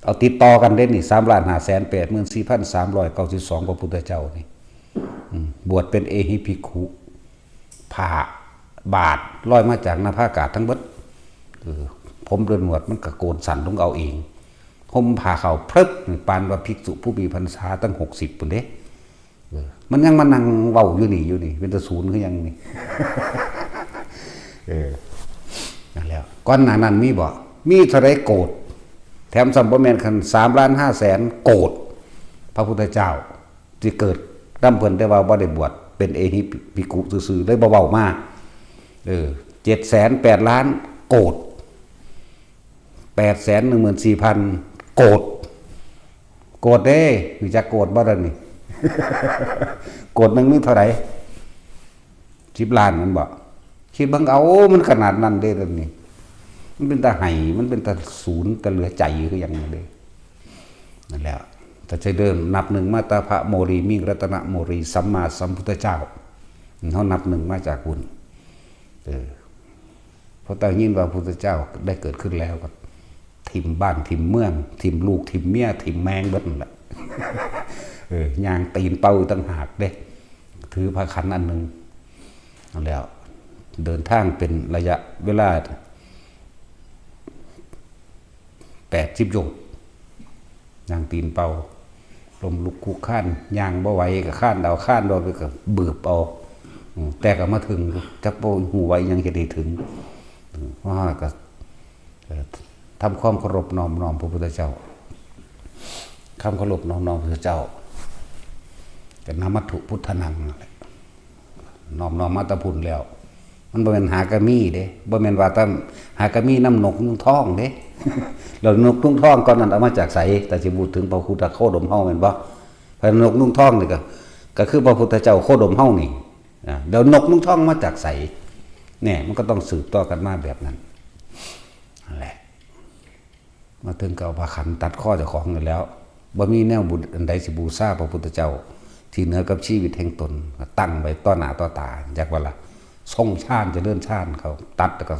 เอาติดต่อกันเด้นี่ สามล้านห้าแสนแปดหมื่นสี่พันสามร้อยเก้าสิบสอง พระพุทธเจ้านี่ อืม บวชเป็นเอหิภิกขุ ผ้าบาตรลอยมาจากหน้าผากาศทั้งเบิด เออ ผมเดินหนวดมันก็โกนสั้นลงเอาเอง ห่มผ้าขาวพลึบนี่ ปานว่าภิกษุผู้มีพรรษาตั้งหกสิบพุ้นเด้ เออ มันยังมานั่งเว้าอยู่นี่ อยู่นี่ เป็นตาสูนคือหยังนี่ เออ นั่นแหละ ก่อนหน้านั้นมีบ่ มีเท่าใดโกรธ แถมซ้ำบ่แม่นคัน สามล้านห้าแสน โกรธ พระพุทธเจ้า ที่เกิดนำเพิ่น แต่ว่าบ่ได้บวช เป็นเอหิภิกขุซื่อๆ เลยบ่เว้ามา เออ เจ็ดแสนแปดล้าน โกรธ แปดแสนหนึ่งหมื่นสี่พัน โกรธ โกรธเด้ รู้จักโกรธบ่ล่ะนี่ โกรธหนึ่งมีเท่าใด สิบล้านแม่นบ่ คิดเบิ่งเอา มันขนาดนั้นเด้ เดี๋ยวนี้ มันเป็นตาไห้ มันเป็นตาสูน ตาเหลือใจคือหยังเด้ นั่นแหละ ถ้าจะเริ่มนับหนึ่งมาแต่พระโมลี มิ่งรัตนโมลี สัมมาสัมพุทธเจ้า เฮานับหนึ่งมาจากพุ้น เออ พอได้ยินว่าพุทธเจ้าได้เกิดขึ้นแล้วก็ ถิ่มบ้านถิ่มเมือง ถิ่มลูกถิ่มเมีย ถิ่มแม่งเบิดนั่นแหละ เออ ย่างตีนเป้าต่างหากเด้ ถือพระขันอันหนึ่ง นั่นแหละ เดินทางเป็นระยะเวลา แปดสิบโยชน์ ย่างตีนเป้า ล้มลุกคลุกคลาน ย่างบ่ไหวก็คลานเอา คลานบ่ไหวก็บืบเอา อืม แต่ก็มาถึง จักบ่ฮู้ว่าอิหยังเฮ็ดให้ถึง อืม เพราะว่าก็ เอ่อ ทำความเคารพน้อมน้อมพระพุทธเจ้า ความเคารพน้อมน้อมพระพุทธเจ้า ก็นมัตถุพุทธานังนั่นแหละ น้อมน้อมมาแต่พุ้นแล้ว มันบ่แม่นหากะมีเด้ บ่แม่นว่าแต่หากะมีนำนกยุงทองเด้ แล้วนกยุงทองก้อนนั้นเอามาจากไส แต่สิพูดถึงพระพุทธโคดมเฮาแม่นบ่ พระนกยุงทองนี่ก็ ก็คือพระพุทธเจ้าโคดมเฮานี่ อ่า แล้วนกยุงทองมาจากไส เนี่ย มันก็ต้องสืบต่อกันมาแบบนั้น นั่นแหละ มาถึงก็เอาผ้าขันตัดคอเจ้าของนั่นแหล้ว บ่มีแนวบุญอันใดสิบูชาพระพุทธเจ้า ที่เหนือกับชีวิตแห่งตน ตั้งไว้ต่อหน้าต่อตา จักว่าล่ะ ทรงฌานเจริญฌาน เขาตัดแล้วก็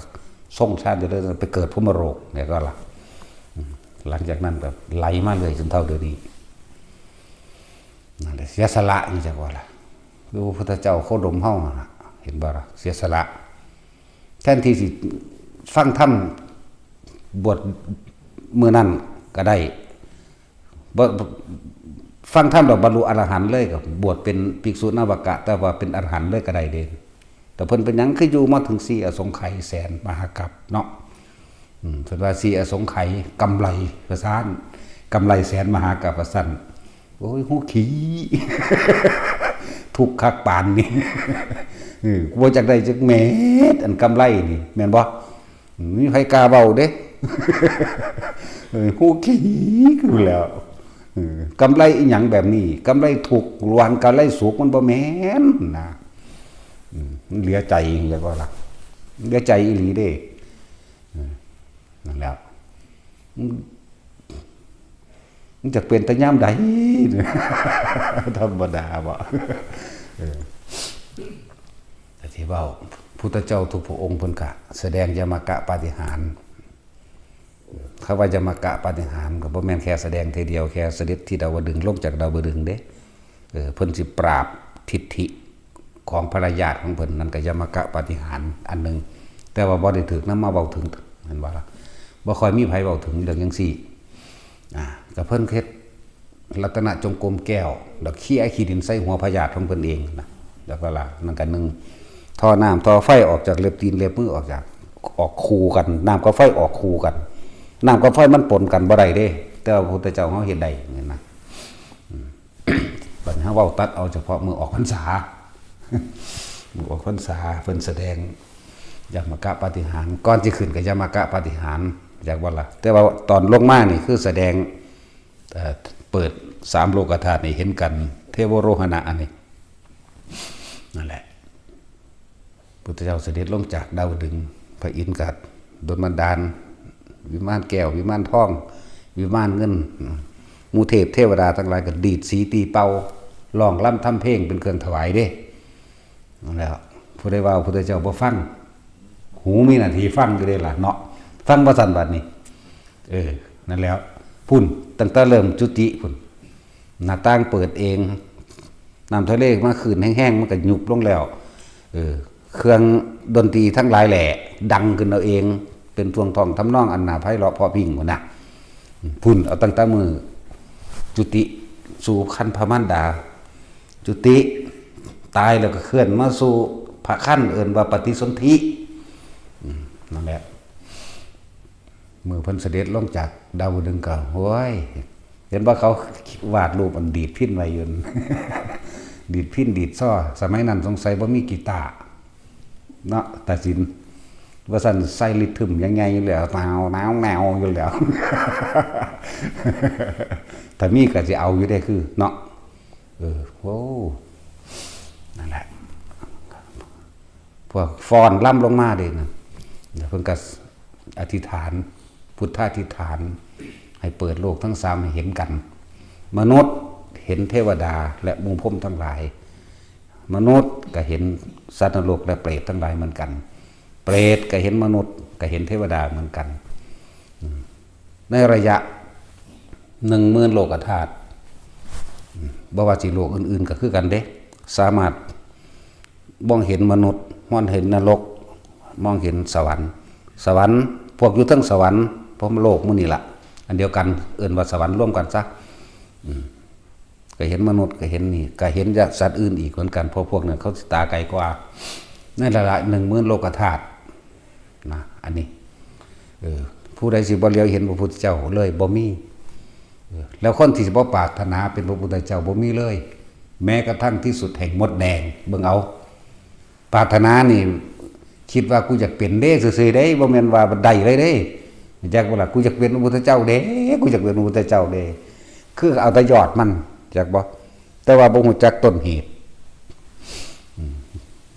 ทรงฌานเจริญ ไปเกิดพรหมโลก เนี่ยก็ล่ะ อืม หลังจากนั้นก็ไหลมาเลยจนเท่าเดี๋ยวนี้ นั่นแหละ เสียสละนี่จักว่าล่ะ คือพระพุทธเจ้าโคดมเฮานั่นล่ะ เห็นบ่ล่ะ เสียสละ แทนที่สิฟังธรรม บวชมื้อนั้นก็ได้ บ่ ฟังธรรมแล้วบรรลุอรหันต์เลย ก็บวชเป็นภิกษุนวกะ แต่ว่าเป็นอรหันต์เลยก็ได้เด้ แต่เพิ่นเป็นหยังคืออยู่มาถึงสี่อสงไขยแสนมหากัปเนาะ อืม เพิ่นว่าสี่อสงไขยกำไรว่าซั่น กำไรแสนมหากัปว่าซั่น โอ้ย ฮู้ขี้ ทุกข์คักปานนี่ เออ กูบ่จักได้จักเม็ด อันกำไรนี่ แม่นบ่ มีไผกล้าเว้าเด้ เออ ฮู้ขี้อยู่แล้ว เออ กำไรอีหยังแบบนี้ กำไรทุกข์ หรือว่ากำไรสุข มันบ่แม่นนะ อืม มันเหลือใจ เรียกว่าล่ะ เหลือใจอีหลีเด้ เออ นั่นแหละ มัน มันจะเป็นแต่ยามใด ธรรมดาบ่ เออ แต่ที่เว้า พุทธเจ้าทุกพระองค์เพิ่นกะแสดงยมกะปาฏิหาริย์ คำว่ายมกะปาฏิหาริย์ก็บ่แม่นแค่แสดงเทื่อเดียว แค่เสด็จที่ดาวดึงส์ ลงจากดาวดึงส์เด้ เออ เพิ่นสิปราบทิฏฐิของพญาติของเพิ่น นั่นก็ยมกะปาฏิหาริย์อันหนึ่ง แต่ว่าบ่ได้ถูกนำมาเว้าถึง เห็นบ่ล่ะ บ่ค่อยมีไผเว้าถึงเรื่องจั่งซี้ อ่า ก็เพิ่นเฮ็ด รัตนจงกรมแก้ว แล้วเขี่ยขี้ดินใส่หัวพญาธิของเพิ่นเองนะ แล้วก็ละนั่นกันหนึ่ง ท่อน้ำท่อไฟออกจากเล็บตีนเล็บมือ ออกจาก ออกคู่กัน น้ำกับไฟออกคู่กัน น้ำกับไฟมันปนกันบ่ได้เด้ แต่ว่าพระพุทธเจ้าเขาเฮ็ดได้นี่นะ อืม บัดนี้เฮาเว้าตัดเอาเฉพาะมื้อออกพรรษา มื้อออกพรรษาเพิ่นแสดงยมกะปาฏิหาริย์ ก่อนสิขึ้นก็ยมกะปาฏิหาริย์ จักบ่ล่ะ แต่ว่าตอนลงมานี่คือแสดง เอ่อ เปิดสามโลกธาตุให้เห็นกัน เทวโรหณะอันนี้ นั่นแหละ พุทธเจ้าเสด็จลงจากดาวดึงส์ พระอินทร์ก็ดลบันดาล วิมานแก้ว วิมานทอง วิมานเงิน หมู่เทพเทวดาทั้งหลายก็ดีดสีตีเป่า ร้องรำทำเพลงเป็นเครื่องถวายเด้ นั่นแหล้ว ผู้ใดว่าพระพุทธเจ้าบ่ฟัง หูมีหน้าที่ฟังอยู่เด้ล่ะเนาะ ฟังบ่ซั่นบัดนี้ เออ นั่นแหล้ว พุ้น ตั้งแต่เริ่มจุติพุ้น หน้าต่างเปิดเอง น้ำทะเลมาคลื่นแฮงๆ มันก็ยุบลงแล้ว เออ เครื่องดนตรีทั้งหลายแหละ ดังขึ้นเอาเอง เป็นท่วงทองทำนองอันน่าไพเราะเพราะพริ้งพุ้นนะ พุ้น เอาตั้งแต่มื้อจุติสู่ครรภ์พระมารดา จุติ ตายแล้วก็เคลื่อนมาสู่พระครรภ์ เอิ้นว่าปฏิสนธิ อืม นั่นแหละ มื้อเพิ่นเสด็จลงจากดาวดึงส์ก็ โอ้ย เห็นว่าเขาวาดรูปอันดีดพิณไว้อยู่ ดีดพิณดีดซอ สมัยนั้นสงสัยบ่มีกีตาร์เนาะ ตาสิน ว่าซั่นใส่ริทึมใหญ่ๆ อยู่แล้ว แนวๆ แนวๆ อยู่แล้ว ถ้ามีก็สิเอาอยู่เด้ คือเนาะ เออ โอ้ นั่นแหละ พวกฟ้อนรำลงมาเด้นะ แล้วเพิ่นก็อธิษฐาน พุทธาธิษฐาน ให้เปิดโลกทั้งสามให้เห็นกัน มนุษย์เห็นเทวดาและหมู่พรหมทั้งหลาย มนุษย์ก็เห็นสัตว์นรกและเปรตทั้งหลายเหมือนกัน เปรตก็เห็นมนุษย์ ก็เห็นเทวดาเหมือนกัน อืม ในระยะหนึ่งหมื่นโลกธาตุ อืม บ่ว่าสิโลกอื่นๆ ก็คือกันเด้ สามารถมองเห็นมนุษย์ มองเห็นนรก มองเห็นสวรรค์ สวรรค์ พวกอยู่เทิงสวรรค์ พรหมโลกหมู่นี่ล่ะ อันเดียวกัน เอิ้นว่าสวรรค์รวมกันซะ อืม ก็เห็นมนุษย์ ก็เห็นนี่ ก็เห็นสัตว์อื่นอีกเหมือนกัน เพราะพวกนั้นเขาสิตาไกลกว่า ในระยะหนึ่งหมื่นโลกธาตุ นะ อันนี้ เออ ผู้ใดสิบ่เหลียวเห็นพระพุทธเจ้าเลย บ่มี เออ แล้วคนที่สิบ่ปรารถนาเป็นพระพุทธเจ้าบ่มีเลย แม้กระทั่งที่สุดแห่งมดแดง เบิ่งเอา ปรารถนานี่ คิดว่ากูอยากเป็นเด้ซื่อๆเด้ บ่แม่นว่าได้เลยเด้ จักบ่ล่ะ กูอยากเป็นพระพุทธเจ้าเด้ กูอยากเป็นพระพุทธเจ้าเด้ คือเอาแต่ยอดมัน จักบ่ แต่ว่าบ่ฮู้จักต้นเหตุ อืม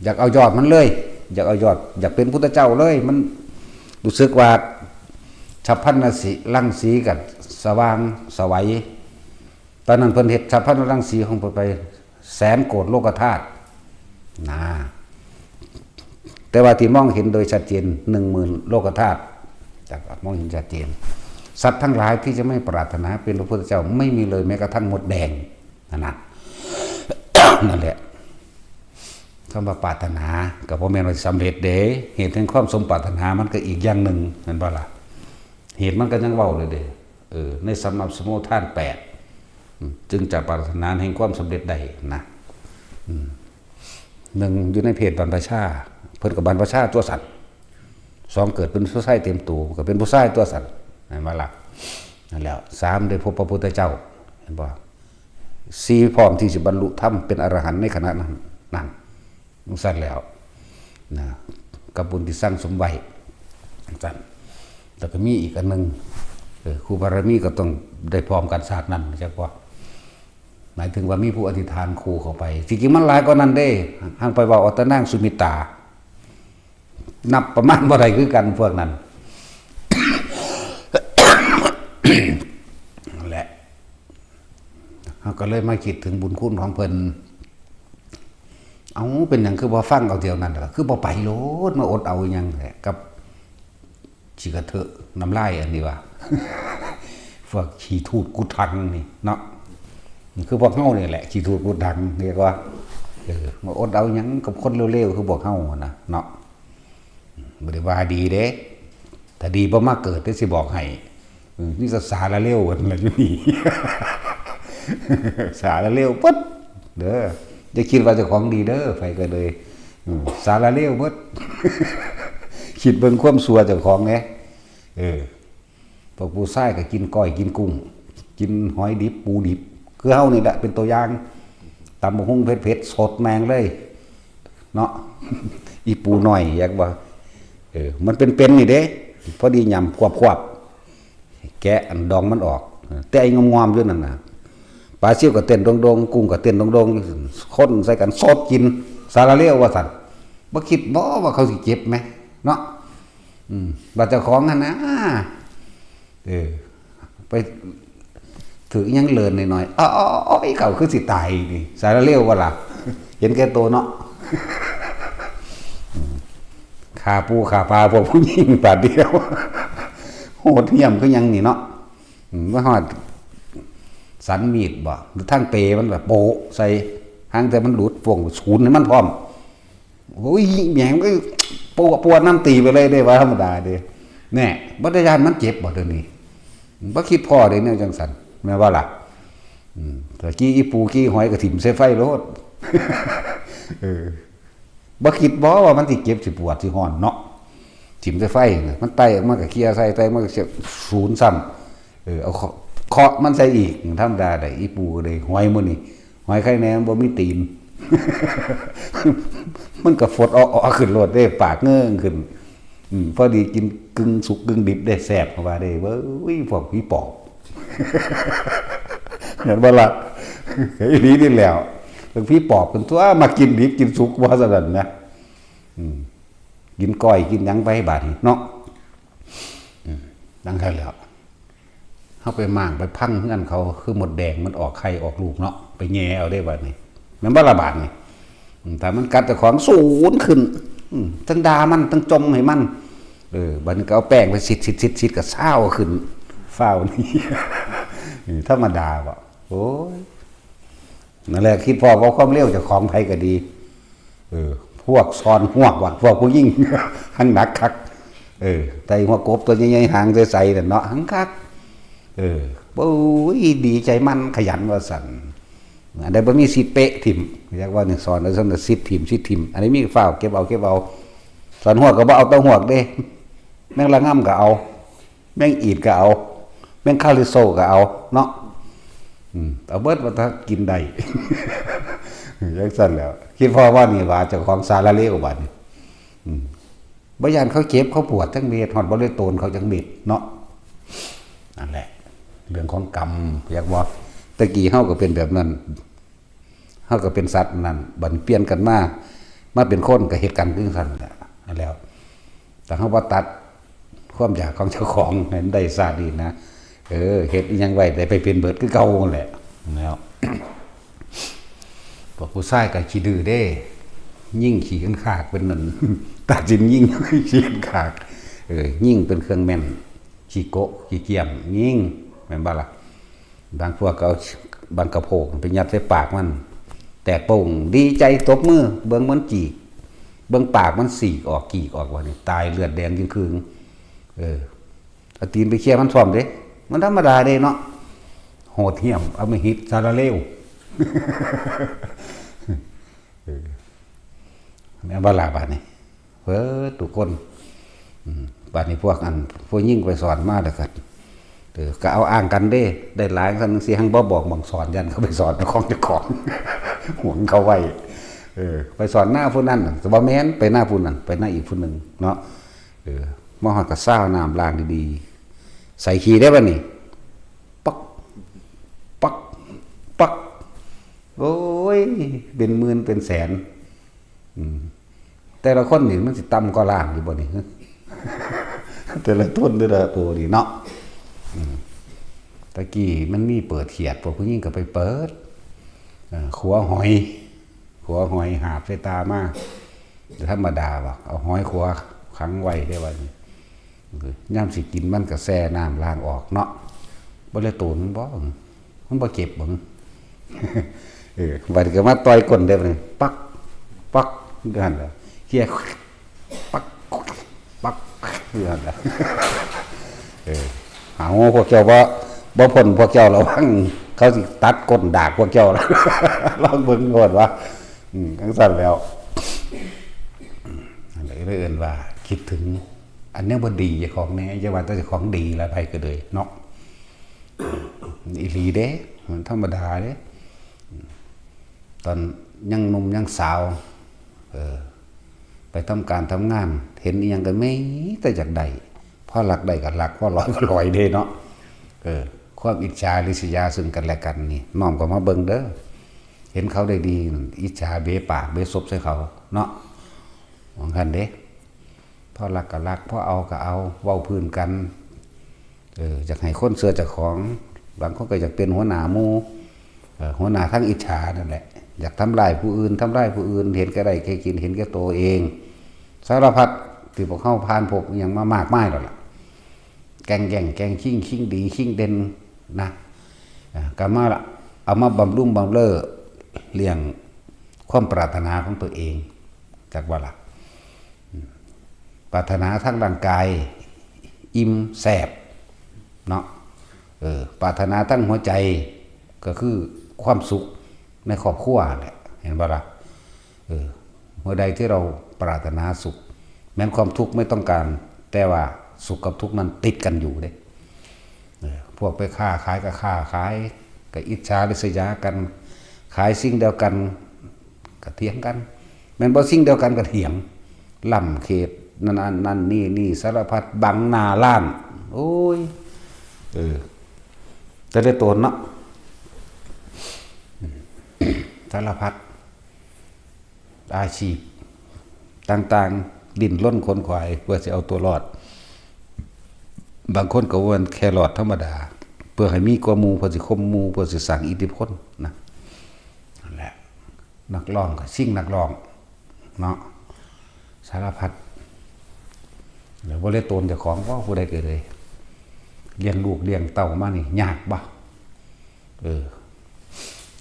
อยากเอายอดมันเลย อยากเอายอด อยากเป็นพุทธเจ้าเลย มันรู้สึกว่าฉัพพรรณสีรังสีกับสว่างไสว ตอนนั้นเพิ่นเฮ็ดฉัพพรรณรังสีของเพิ่นไปแสนโกฏโลกธาตุ นะ แต่ว่าที่มองเห็นโดยชัดเจน หนึ่งหมื่นโลกธาตุ จักมองเห็นชัดเจน สัตว์ทั้งหลายที่จะไม่ปรารถนาเป็นพระพุทธเจ้าไม่มีเลยแม้กระทั่งมดแดง นั่นน่ะ นั่นแหละ คำว่าปรารถนาก็บ่แม่นว่าสำเร็จเด้ เหตุแห่งความสมปรารถนามันก็อีกอย่างหนึ่ง แม่นบ่ล่ะ เหตุมันก็ยังเว้าเลยเด้ เออ ในสัมมาสมุทฐานแปด อืม จึงจะปรารถนาแห่งความสำเร็จได้นะ อืม หนึ่ง อยู่ในเพศบรรพชา เพิ่นก็บรรพชาตัวสัตว์ สอง เกิดเป็นผู้ชายเต็มตัว ก็เป็นผู้ชายตัวสัตว์ แม่นบ่ล่ะ นั่นแหล้ว สาม ได้พบพระพุทธเจ้า เห็นบ่ สี่ พร้อมที่สิบรรลุธรรมเป็นอรหันต์ในขณะนั้น นั่น จั่งซั้นแล้ว นะ กับบุญที่สั่งสมไว้ จั่งซั้น แล้วก็มีอีกอันหนึ่ง เออ คู่บารมีก็ต้องได้พร้อมกันชาตินั้น จักบ่ หมายถึงว่ามีผู้อธิษฐานคู่เข้าไป จริงๆมันหลายกว่านั้นเด้ หั้นไปเว้าเอาแต่นางสุมิตา นับประมาณบ่ได้คือกันพวกนั้น นั่นแหละ เฮาก็เลยมาคิดถึงบุญคุณของเพิ่น เอ้า เป็นหยังคือบ่ฟังเอาเดี๋ยวนั้นล่ะ คือบ่ไปโลด มาอดเอาหยังแหละ กับขี้กระเทอะน้ำลายอันนี้ว่า พวกขี้ทูดกุดถังนี่เนาะ คือพวกเฮานี่แหละ ขี้ทูดกุดถัง เรียกว่า เออ มาอดเอาหยังกับคนเลวๆ คือพวกเฮาหั่นนะ เนาะ บ่ได้ว่าดีเด้ ถ้าดีบ่มาเกิดเด้ สิบอกให้ อืม นี่สาสารเลวกันละอยู่นี่ สาละเลวเบิดเด้อ อย่าคิดว่าเจ้าของดีเด้อ ไผก็เลย อืม สาละเลวเบิด คิดเบิ่งความชั่วเจ้าของแหน่ เออ พวกผู้ชายก็กินก้อยกินกุ้ง กินหอยดิบปูดิบ คือเฮานี่แหละเป็นตัวอย่าง ตำบักหุ่งเผ็ดๆ สดแม่งเลย เนาะ อีปูน้อยอยากว่า เออ มันเป็นๆ นี่เด้ พอดียำควบๆ แกะอันดองมันออก แต่ไอ้งอมๆ อยู่นั่นน่ะ ปลาซิวก็เต้นโดงๆ กุ้งก็เต้นโดงๆ คนใส่กันสดกิน สาละเลวว่าซั่น บ่คิดบ่ว่าเขาสิเจ็บแหม เนาะ อืม บาดเจ้าของหั่นนะ เออ ไปถืออิหยังเลินหน่อยๆ อ้อๆๆ อีเขาคือสิตายนี่ สาละเลวว่าล่ะ เห็นแก่ตัวเนาะ อืม ฆ่าปูฆ่าปลาพวกผู้หญิงบาดเดียว โหดเหี้ยมคือหยังนี่เนาะ อืม มาฮอด สันมีดบ่ หรือทางเปมันแบบโปะใส่ หางแต่มันหลุด ป่วงศูนย์ให้มันพร้อม โอ้ย แหมมันก็ปวด ปวดน้ำตีไปเลยเด้ ว่าธรรมดาเด้ แน่ บ่ได้ย้านมันเจ็บบ่เดี๋ยวนี้ บ่คิดพ้อเด้แนวจังซั่น แม่นบ่ล่ะ อืม ตะกี้อีปูกี้หอยก็ถิ่มใส่ไฟโลด เออ บ่คิดบ่ว่ามันสิเจ็บสิปวดสิฮ้อนเนาะ ถิ่มใส่ไฟน่ะ มันไต่ออกมาก็เคลียร์ใส่ ไต่ออกมาก็เคลียร์ศูนย์ซ้ำ เออ เอาเคาะ เคาะมันใส่อีก ธรรมดาได้ อีปูก็ได้ หอยมื้อนี้ หอยไข่แหนมบ่มีตีน มันก็ฟดออก ออกขึ้นโลดเด้ ปากเงิ่งขึ้น อืม พอดีกินกึ่งสุกกึ่งดิบได้แซ่บ เขาว่าเด้ เว้ย พวกผีปอบ เห็นบ่ล่ะ อีหลีนี่แหล้ว เรื่องผีปอบกันตัว มากินดิบกินสุกว่าซั่นนะ อืม กินก้อยกินหยังไปบาดนี้เนาะ อืม ดังนั้นแหล้ว เฮาไปหม่างไปพังเฮือนเขา คือมดแดงมันออกไข่ออกลูกเนาะ ไปแหย่เอาเด้บาดนี้ แม่นบ่ล่ะบาดนี้ อืม ถ้ามันกัดเจ้าของศูนย์ขึ้น อืม ทั้งด่ามัน ทั้งจ่มให้มัน เออ บาดนี้ก็เอาแป้งไปสิดๆๆๆ ก็ซาวขึ้น ฟ้าวหนี เออ ธรรมดาบ่ โอ้ย นั่นแหละ คิดพ้อว่าความเลวเจ้าของไผก็ดี เออ พวกซ่อนฮวกว่ะ พวกผู้หญิง หังหนักคัก เออ ไต่หัวกบตัวใหญ่ๆ หางใสๆ นั่นเนาะ หังคัก เออ โอ้ย ดีใจมันขยันว่าซั่น อันใดบ่มีสิทธิ์เปะถิ่ม อยากว่านี่ ซ่อนไว้ซั่นน่ะ สิทธิ์ถิ่ม สิทธิ์ถิ่ม อันนี้มีฟ้าวเก็บเอา เก็บเอา ซ่อนฮวกก็บ่เอาแต่ฮวกเด้ แมงละง่ำก็เอา แมงอีดก็เอา แมงคาริโซก็เอาเนาะ อืม เอาเบิดว่าถ้ากินได้ จังซั่นแหล้ว คิดพ้อว่านี่ว่าเจ้าของสาละเลวบาดนี้ อืม บ่ย้านเขาเจ็บเขาปวดจักเม็ด ฮอดบ่ได้โตนเขาจักเม็ดเนาะ นั่นแหละ เรื่องของกรรม อยากว่า แต่กี้เฮาก็เป็นแบบนั้น เฮาก็เป็นสัตว์นั่น บัดเปลี่ยนกันมา มาเป็นคนก็เฮ็ดกันคือกันแหละ นั่นแหล้ว แต่เฮาบ่ตัดความอยากของเจ้าของให้มันได้ชาตินี้นะ เออ เฮ็ดอิหยังไว้ได้ไปเป็นเบิดคือเก่านั่นแหละ แล้ว พวกผู้ชายก็ขี้ดื้อเด้ ยิงขี้ขันขากเป็นนั่น ตัดสินยิง ขี้ขันขาก เออ ยิงเป็นเครื่องแม่น ขี้โกะ ขี้เกียม ยิง แม่นบ่ล่ะ บางพวกก็เอาบังกะโพกไปยัดใส่ปากมัน แตกโป่ง ดีใจตบมือ เบิ่งมันจีก เบิ่งปากมันสีกออก กีกออก ว่านี่ ตายเลือดแดงจึ่งคืง เออ เอาตีนไปเขี่ยมันพร้อมเด้ มันธรรมดาเด้เนาะ โหดเหี้ยม อำมหิต สาระเลว เออ แม่นบ่ล่ะบาดนี้ เบิดทุกคน อืม บาดนี้พวกอัน พวกยิงไปสอนมาแล้วกัน เออ ก็เอาอ้างกันเด้ ได้หลายซั่นจั่งซี้ หังบ่บอกหม่องสอน ย้านเขาไปสอนของเจ้าของ หวงเขาไว้ เออ ไปสอนหน้าผู้นั้นน่ะ แต่บ่แม่น ไปหน้าผู้นั้น ไปหน้าอีกผู้หนึ่งเนาะ เออ มาฮอดก็ซาวน้ำล้างดีๆ ใส่ขี้ได้บ่นี่ ปัก ปัก ปัก โอ้ย เป็นหมื่นเป็นแสน อืม แต่ละคนนี่มันสิต่ำกว่าล้านอยู่บ่นี่ แต่ละต้นแต่ละตัวนี่เนาะ อืม ตะกี้มันมีเปิดเขียด พวกผู้หญิงก็ไปเปิด เอ่อ ขัวหอย ขัวหอยหาบใส่ตามา ธรรมดาบ่ เอาหอยขัวขังไว้ได้ว่านี่ ยามสิกินมันก็แช่น้ำล้างออกเนาะ บ่เลยโตนมันบ่ มันบ่เจ็บบ่ เออ บัดนี้ก็มาต่อยก้นได้บัดนี้ ปัก ปัก อยู่หั่นล่ะ เขี่ย ปัก ปัก อยู่หั่นล่ะ เออ หาว่าพวกเจ้าบ่ บ่พ้น พวกเจ้าระวัง เขาสิตัดก้นดากพวกเจ้าล่ะ ลองเบิ่งโลดว่า อืมจั่งซั่นแล้ว อืมอันนี้เลยเอิ้นว่า คิดถึง อันนี้บ่ดีเจ้าของแน่ อย่าว่าแต่เจ้าของดีแล้ว ไผก็เลยเนาะ อีหลีเด้ มันธรรมดาเด้ ตอนยังหนุ่มยังสาว เออ ไปทำการทำงาน เห็นอีหยังก็มีแต่อยากได้ พอลักได้ก็ลัก พอลอยก็ลอยเด้เนาะ เออ ความอิจฉาริษยาซึ่งกันและกันนี่ น้อมเข้ามาเบิ่งเด้อ เห็นเขาได้ดี อิจฉาเบะปากเบะซบใส่เขาเนาะ ว่าซั่นเด้ พอลักก็ลัก พอเอาก็เอา เว้าพื้นกัน เออ อยากให้คนเชื่อเจ้าของ บางคนก็อยากเป็นหัวหน้าหมู่ เออ หัวหน้าทางอิจฉานั่นแหละ อยากทำลายผู้อื่น ทำลายผู้อื่น เห็นแก่ได้แก่กิน เห็นแก่ตัวเอง สารพัดที่พวกเฮาผ่านพบอิหยังมามากมายแล้วล่ะ แก่งแย่ง แก่งชิง ชิงดี ชิงเด่นนะ อ่ะ ก็มาละ เอามาบำรุงบำเรอเลี้ยงความปรารถนาของตัวเอง จักว่าล่ะ อืม ปรารถนาทางร่างกาย อิ่มแซ่บเนาะ เออ ปรารถนาทางหัวใจ ก็คือความสุขในครอบครัวแหละ เห็นบ่ล่ะ เออ เมื่อใดที่เราปรารถนาสุข แม้นความทุกข์ไม่ต้องการ แต่ว่าสุขกับทุกข์นั้นติดกันอยู่เด้ เออ พวกไปค้าขายก็ค้าขาย ก็อิจฉาริษยากัน ขายสิ่งเดียวกัน ก็เถียงกัน แม่นบ่สิ่งเดียวกันก็เถียง ล้ำเขต นั่น นั่น นั่น นี่ นี่ สารพัด บังหน้าร้าน โอ้ย เออ แต่ละตนเนาะ สารพัด อาชีพต่างๆ ดิ้นรนขนขวายเพื่อสิเอาตัวรอด บางคนก็ว่าแค่รอดธรรมดา เพื่อให้มีกว่าหมู่ เพื่อสิข่มหมู่ เพื่อสิสร้างอิทธิพลนะ นั่นแหละ นักร้องก็ชิงนักร้องเนาะ สารพัด แล้วบ่เลยโตนเจ้าของ ว่าผู้ใดก็เลย เลี้ยงลูกเลี้ยงเต้ามานี่ยากบ่ เออ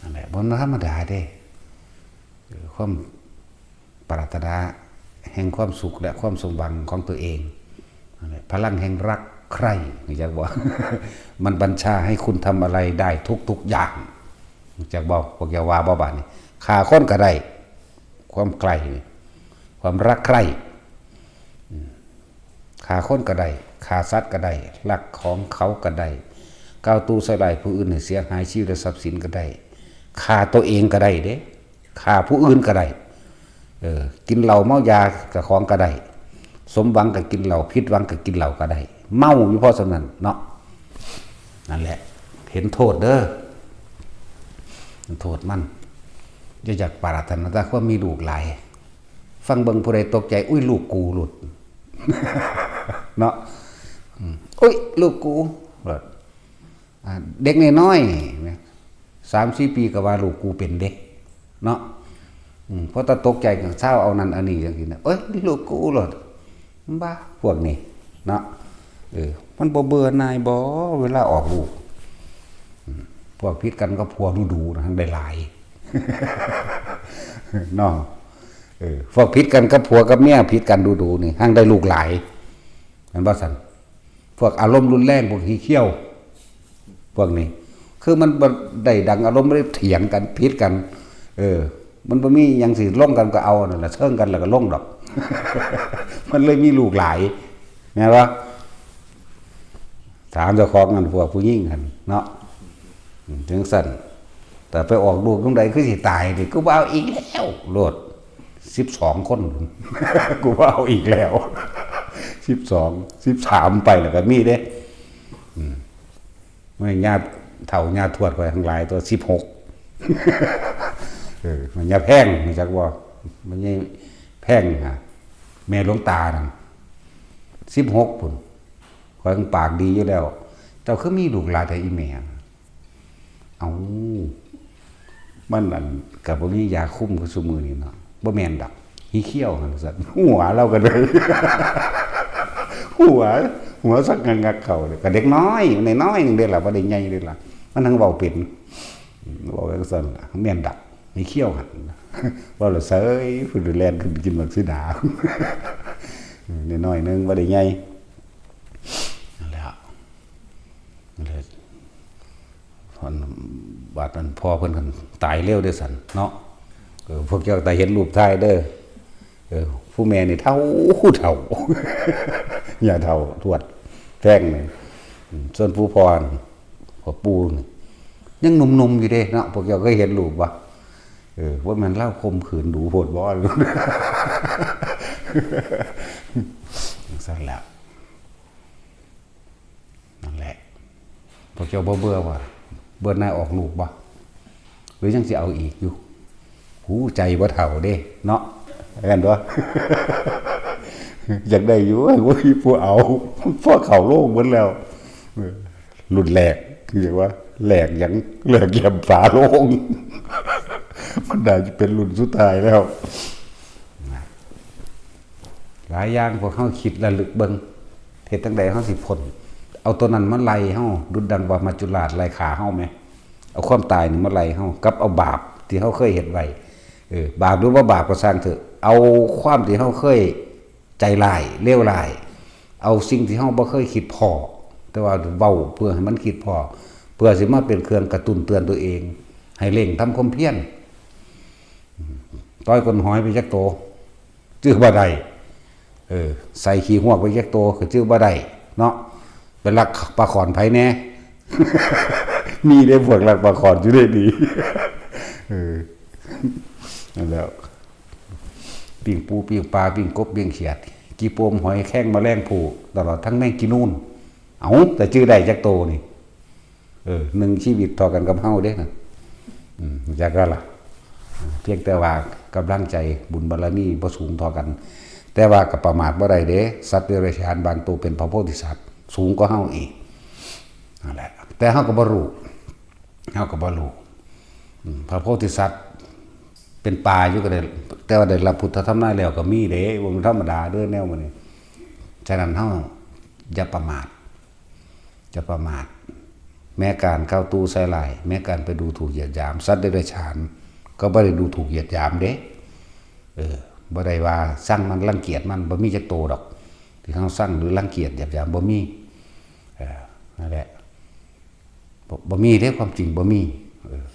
นั่นแหละ บ่ธรรมดาเด้ เออ ความปรารถนาแห่งความสุขและความสมหวังของตัวเอง นั่นแหละ พลังแห่งรักใคร่ รู้จักบ่ มันบัญชาให้คุณทำอะไรได้ทุกๆอย่าง รู้จักบ่ พวกอย่าว่าบ่ บาดนี้ ฆ่าคนก็ได้ ความใคร่นี่ ความรักใคร่ อืม ฆ่าคนก็ได้ ฆ่าสัตว์ก็ได้ ลักของเขาก็ได้ กล่าวตู่ใส่ร้ายผู้อื่นให้เสียหายชีวิตและทรัพย์สินก็ได้ ฆ่าตัวเองก็ได้เด้ ฆ่าผู้อื่นก็ได้ เออ กินเหล้าเมายากับของก็ได้ สมหวังก็กินเหล้า ผิดหวังก็กินเหล้าก็ได้ เมาอยู่เพราะฉะนั้นเนาะ นั่นแหละ เห็นโทษเด้อ โทษมัน อย่าอยากปรารถนาแต่ความมีลูกหลาย ฟังเบิ่งผู้ใดตกใจ อุ้ย ลูกกูหลุด เนาะ อืม อุ้ย ลูกกูหลุด อ่า เด็กน้อยๆ เนี่ย สามสี่ปีก็ว่าลูกกูเป็นเด้ เนาะ อืม พอตาตกใจก็เซาเอานั่นเอานี่จั่งซี้นะ เอ้ย ลูกกูหลุด บ้า พวกนี้ เนาะ เออ มันบ่เบื่อหน่ายบ่ เวลาออกลูก อืม พวกผิดกันกับผัวดูๆ นะ ได้หลาย เนาะ เออ พวกผิดกันกับผัวกับเมีย ผิดกันดูๆ นี่ หั่งได้ลูกหลาย แม่นบ่ซั่น พวกอารมณ์รุนแรง พวกขี้เขี้ยว พวกนี้ คือมันบ่ได้ดังอารมณ์ บ่ได้เถียงกัน ผิดกัน เออ มันบ่มีหยังสิลงกันก็เอานั่นล่ะ เชิงกันแล้วก็ลงดอก มันเลยมีลูกหลาย แม่นบ่ ถามเจ้าของนั่น พวกผู้หญิงหั่นเนาะ อืม จั่งซั่น แต่ไปออกลูกตรงใดคือสิตายนี่ กูบ่เอาอีกแล้ว โลด สิบสองคน กูบ่เอาอีกแล้ว สิบสอง สิบสาม ไปแล้วก็มีเด้ อืม มันย่าเฒ่าย่าทวดข้อยทั้งหลายตัว สิบหก เออ มันย่าแพง รู้จักบ่ มันย่าแพงฮะ แม่หลวงตานั่น สิบหก พุ้น ข้อยยังปากดีอยู่แล้ว เจ้าคือมีลูกหลายแท้อีแม่ เอ้า มันอัน ก็บ่มียาคุมคือซุมื้อนี้เนาะ บ่แม่นดอก ขี้เขี้ยวหั่นซั่น หัวเราก็เลย หัว หัวสักงักๆ เข้าเลย ก็เด็กน้อย น้อยๆ หนึ่งเด้ล่ะ บ่ได้ใหญ่เด้ล่ะ มันทั้งเว้าเป็น เว้าจั่งซั่นล่ะ แม่นดอก ขี้เขี้ยวหั่น เว้าแล้วเสย เพิ่นแล่นขึ้นกินหมากสีดา น้อยๆ หนึ่ง บ่ได้ใหญ่ นั่นแหละ นั่นแหละ อัน บาดนั้นพ่อเพิ่นหั่นตายเร็วเด้อสันเนาะ เออ พวกเจ้าตายเห็นรูปถ่ายเด้อ เออ ผู้แม่นี่เฒ่า เฒ่า ย่าเฒ่าทวดแพงนี่ อืม ส่วนผู้พ่อหั่น พ่อปู่นี่ ยังหนุ่มๆอยู่เด้เนาะ พวกเจ้าเคยเห็นรูปบ่ เออ ว่ามันเล่าข่มขืนดูโพดบ่ ซั่นแหละ นั่นแหละ พวกเจ้าบ่เบื่อว่า เบื่อหน่ายออกลูกบ่ หรือยังสิเอาอีกอยู่ หูใจบ่เฒ่าเด้เนาะ แม่นบ่ อยากได้อยู่ โอ้ย ผู้เอา พอเข้าโรงหมดแล้ว เออ รุ่นแรก คือว่า แรกหยัง แรกแย้มฝาโลง มันน่าจะเป็นรุ่นสุดท้ายแล้ว หลายอย่างพวกเฮาคิดระลึกเบิ่ง เฮ็ดจั่งใดเฮาสิพ้น เอาตัวนั้นมาไล่เฮา ดุจดังว่ามัจจุราชไล่ฆ่าเฮาแหม เอาความตายนี่มาไล่เฮา กับเอาบาปที่เฮาเคยเฮ็ดไว้ เออ บาปหรือบ่บาปก็ซ่างเถอะ เอาความที่เฮาเคยใจร้าย เลวร้าย เอาสิ่งที่เฮาบ่เคยคิดพ้อ แต่ว่าเว้าเพื่อให้มันคิดพ้อ เพื่อสิมาเป็นเครื่องกระตุ้นเตือนตัวเอง ให้เร่งทำความเพียร ต่อยก้นหอยไปจักโต จื้อบ่ได้ เออ ใส่ขี้ฮวกไปจักโต ก็จื้อบ่ได้ เนาะ ไปลักปลาข้อนไผแหน่ มีเด้พวกลักปลาข้อนอยู่ได้ดี เออ นั่นแหละ ปิ้งปู ปิ้งปลา ปิ้งกบ ปิ้งเขียด ขี้โปม หอยแครง แมลงภู่ ตลอดทั้งแมงจีนูน เอา แต่จื้อได้จักโตนี่ เออ หนึ่งชีวิตเท่ากันกับเฮาเด้นะ อืม จักก็ล่ะ เพียงแต่ว่ากำลังใจบุญบารมีบ่สูงเท่ากัน แต่ว่าก็ประมาทบ่ได้เด้ สัตว์เดรัจฉานบางตัวเป็นพระโพธิสัตว์ สูงกว่าเฮาอีก นั่นแหละ แต่เฮาก็บ่รู้ เฮาก็บ่รู้ อืม พระโพธิสัตว์เป็นปลาอยู่ก็ได้ แต่ว่าได้รับพุทธธรรมนายแล้วก็มีเด้ บ่ธรรมดาเด้อแนวมื้อนี้ ฉะนั้นเฮาอย่าประมาท จะประมาท แม้การเข้าตู้ใส่ร้าย แม้การไปดูถูกเหยียดหยาม สัตว์เดรัจฉาน ก็บ่ได้ดูถูกเหยียดหยามเด้ เออ บ่ได้ว่าซังมัน รังเกียจมัน บ่มีจักโตดอก ที่เฮาซังหรือรังเกียจเหยียดหยาม บ่มี เออ นั่นแหละ บ่ บ่มีเด้ ความจริงบ่มี เออ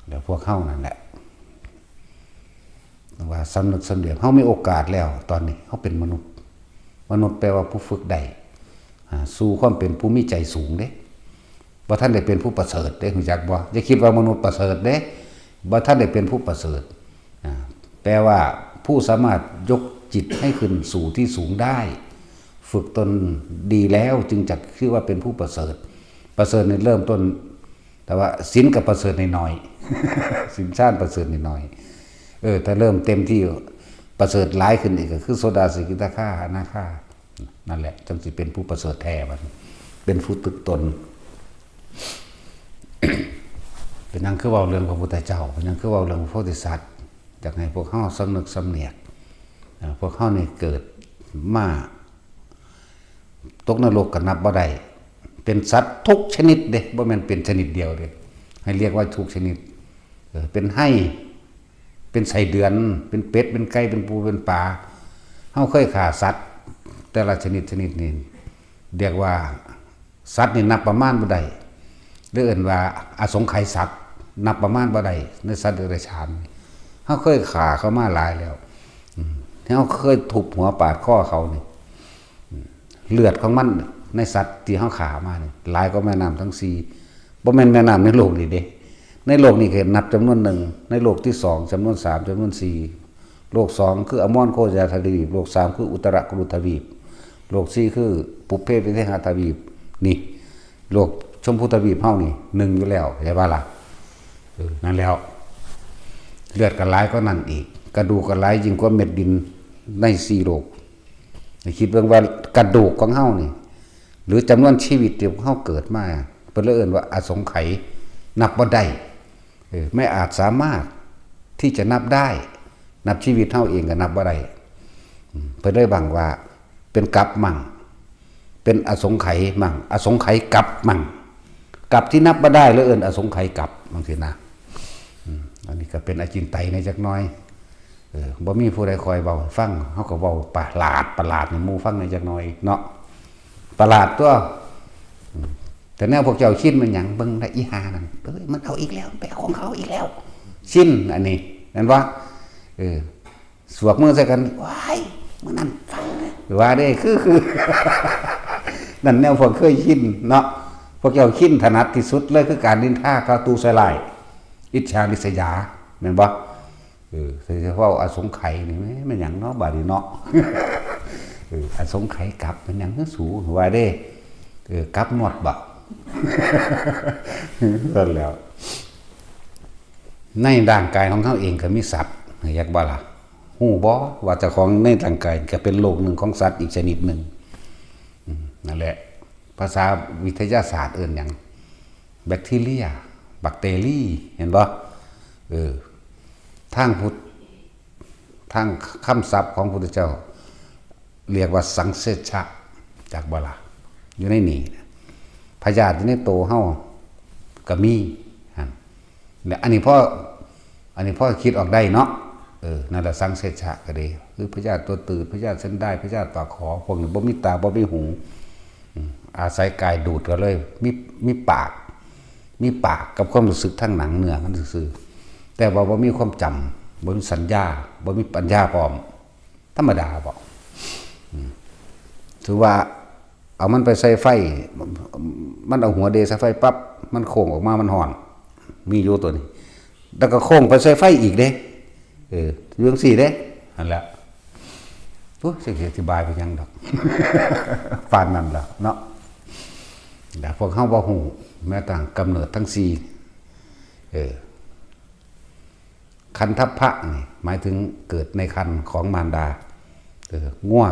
แล้วพวกเฮานั่นแหละ ว่าสำนึกสำเนียก เฮามีโอกาสแล้ว ตอนนี้เฮาเป็นมนุษย์ มนุษย์แปลว่าผู้ฝึกได้ อ่า สู่ความเป็นผู้มีใจสูงเด้ บ่ทันได้เป็นผู้ประเสริฐเด้ รู้จักบ่ อย่าคิดว่ามนุษย์ประเสริฐเด้ บ่ทันได้เป็นผู้ประเสริฐ อ่า แปลว่าผู้สามารถยกจิตให้ขึ้นสู่ที่สูงได้ ฝึกตนดีแล้วจึงจักชื่อว่าเป็นผู้ประเสริฐ ประเสริฐนี่เริ่มต้น แต่ว่าศีลก็ประเสริฐหน่อยๆ ศีลฌานประเสริฐหน่อยๆ เออ ถ้าเริ่มเต็มที่ประเสริฐหลายขึ้นอีกก็คือโสดา สกิทาคา อนาคา นั่นแหละ จั่งสิเป็นผู้ประเสริฐแท้ บัดนี้ เป็นผู้ฝึกตน เป็นหยังคือเว้าเรื่องพระพุทธเจ้า เป็นหยังคือเว้าเรื่องพระโพธิสัตว์ อยากให้พวกเฮาสำนึกสำเนียก เอ่อ พวกเฮานี่เกิดมา ตกนรกก็นับบ่ได้ เป็นสัตว์ทุกชนิดเด้ บ่แม่นเป็นชนิดเดียวเด้ ให้เรียกว่าทุกชนิด เออ เป็นไฮ่ เป็นไส้เดือน เป็นเป็ด เป็นไก่ เป็นปู เป็นปลา เฮาเคยฆ่าสัตว์ แต่ละชนิดชนิดนี่ เรียกว่าสัตว์นี่นับประมาณบ่ได้ หรือเอิ้นว่าอสงไขยสัตว์ นับประมาณบ่ได้ ในสัตว์เดรัจฉาน เฮาเคยฆ่าเขามาหลายแล้ว อืม เฮาเคยทุบหัวปาดคอเขานี่ อืม เลือดของมันในสัตว์ที่เฮาฆ่ามานี่ หลายกว่าแม่น้ำทั้งสี่ บ่แม่นแม่น้ำในโลกนี่เด้ ในโลกนี่ก็นับจำนวนหนึ่ง ในโลกที่สอง จำนวนสาม จำนวนสี่ โลกสองคืออมรโคจาทวีป โลกสามคืออุตรกุรุทวีป โลกสี่คือปุพเพวิเทหทวีป นี่ โลกชมพูทวีปเฮานี่ หนึ่งอยู่แล้ว เข้าใจบ่ล่ะ เออ นั่นแล้ว เลือดก็หลายกว่านั้นอีก กระดูกก็หลายยิ่งกว่าเม็ดดินในสี่โลก ให้คิดเบิ่งว่ากระดูกของเฮานี่ หรือจำนวนชีวิตที่เฮาเกิดมา เพิ่นเลยเอิ้นว่าอสงไขย นับบ่ได้ เออ ไม่อาจสามารถที่จะนับได้ นับชีวิตเฮาเองก็นับบ่ได้ อืม เพิ่นเลยบังว่าเป็นกัปมัง เป็นอสงไขยมัง อสงไขยกัปมัง กัปที่นับบ่ได้เลยเอิ้นอสงไขยกัป จั่งซี้นะ อืม อันนี้ก็เป็นอจินไตยแหน่จักหน่อย เออ บ่มีผู้ใดคอยเว้าให้ฟัง เฮาก็เว้าประหลาด ประหลาดให้หมู่ฟังแหน่จักหน่อยเนาะ ประหลาดตั๊ว อืม แต่แนวพวกเจ้าชินมันหยัง เบิ่งได้อีห่านั่น เอ้ย มันเอาอีกแล้ว มันไปเอาของเขาอีกแล้ว ชิน อันนี้ แม่นบ่ เออ สวกมือใส่กัน ว้าย มื้อนั้นฟัง ว่าเด้ คือ คือ นั่นแนวพวกเคยชินเนาะ พวกเจ้าชินถนัดที่สุดเลย คือการนินทา เขาตูใส่ร้าย อิจฉาริษยา แม่นบ่ เออ สิเว้าอสงไขยนี่ แม่นหยังเนาะ บาดนี้เนาะ เออ อสงไขยกลับ แม่นหยังคือสู ว่าเด้ เออ กลับนวดบ่ นั่นแหล้ว ในร่างกายของเฮาเองก็มีสัตว์ อยากบ่ล่ะ ฮู้บ่ว่าเจ้าของในร่างกายก็เป็นโลกหนึ่งของสัตว์อีกชนิดหนึ่ง อืม นั่นแหละ ภาษาวิทยาศาสตร์เอิ้นหยัง แบคทีเรีย บักเตอรี เห็นบ่ เออ ทางพุทธ ทางคำศัพท์ของพุทธเจ้า เรียกว่าสังเสชะ จักบ่ล่ะ อยู่ในนี่นะ พยาธิอยู่ในโตเฮาก็มีหั่น และอันนี้พอ อันนี้พอคิดออกได้เนาะ เออ นั่นแหละสังเสชะก็ดี คือพยาธิตัวตืด พยาธิเส้นด้าย พยาธิปากขอ พวกนี้บ่มีตา บ่มีหู อืม อาศัยกายดูดก็เลย มี มีปาก มีปากกับความรู้สึกทางหนังเนื้อมันซื่อๆ แต่ว่าบ่มีความจำ บ่มีสัญญา บ่มีปัญญาพร้อม ธรรมดาบ่ อืม ถือว่าเอามันไปใส่ไฟ มันเอาหัวเดใส่ไฟปั๊บ มันโค้งออกมา มันฮ้อน มีอยู่ตัวนี้ แล้วก็โค้งไปใส่ไฟอีกเด้ เออ อยู่จั่งซี้เด้ นั่นแหละ โอ้ย สิอธิบายไปหยังดอก ปานนั้นล่ะเนาะ แต่พวกเฮาบ่ฮู้ แม้แต่กำเนิดทั้งสี่ เออ คันทัพพะนี่ หมายถึงเกิดในครรภ์ของมารดา เออ งัว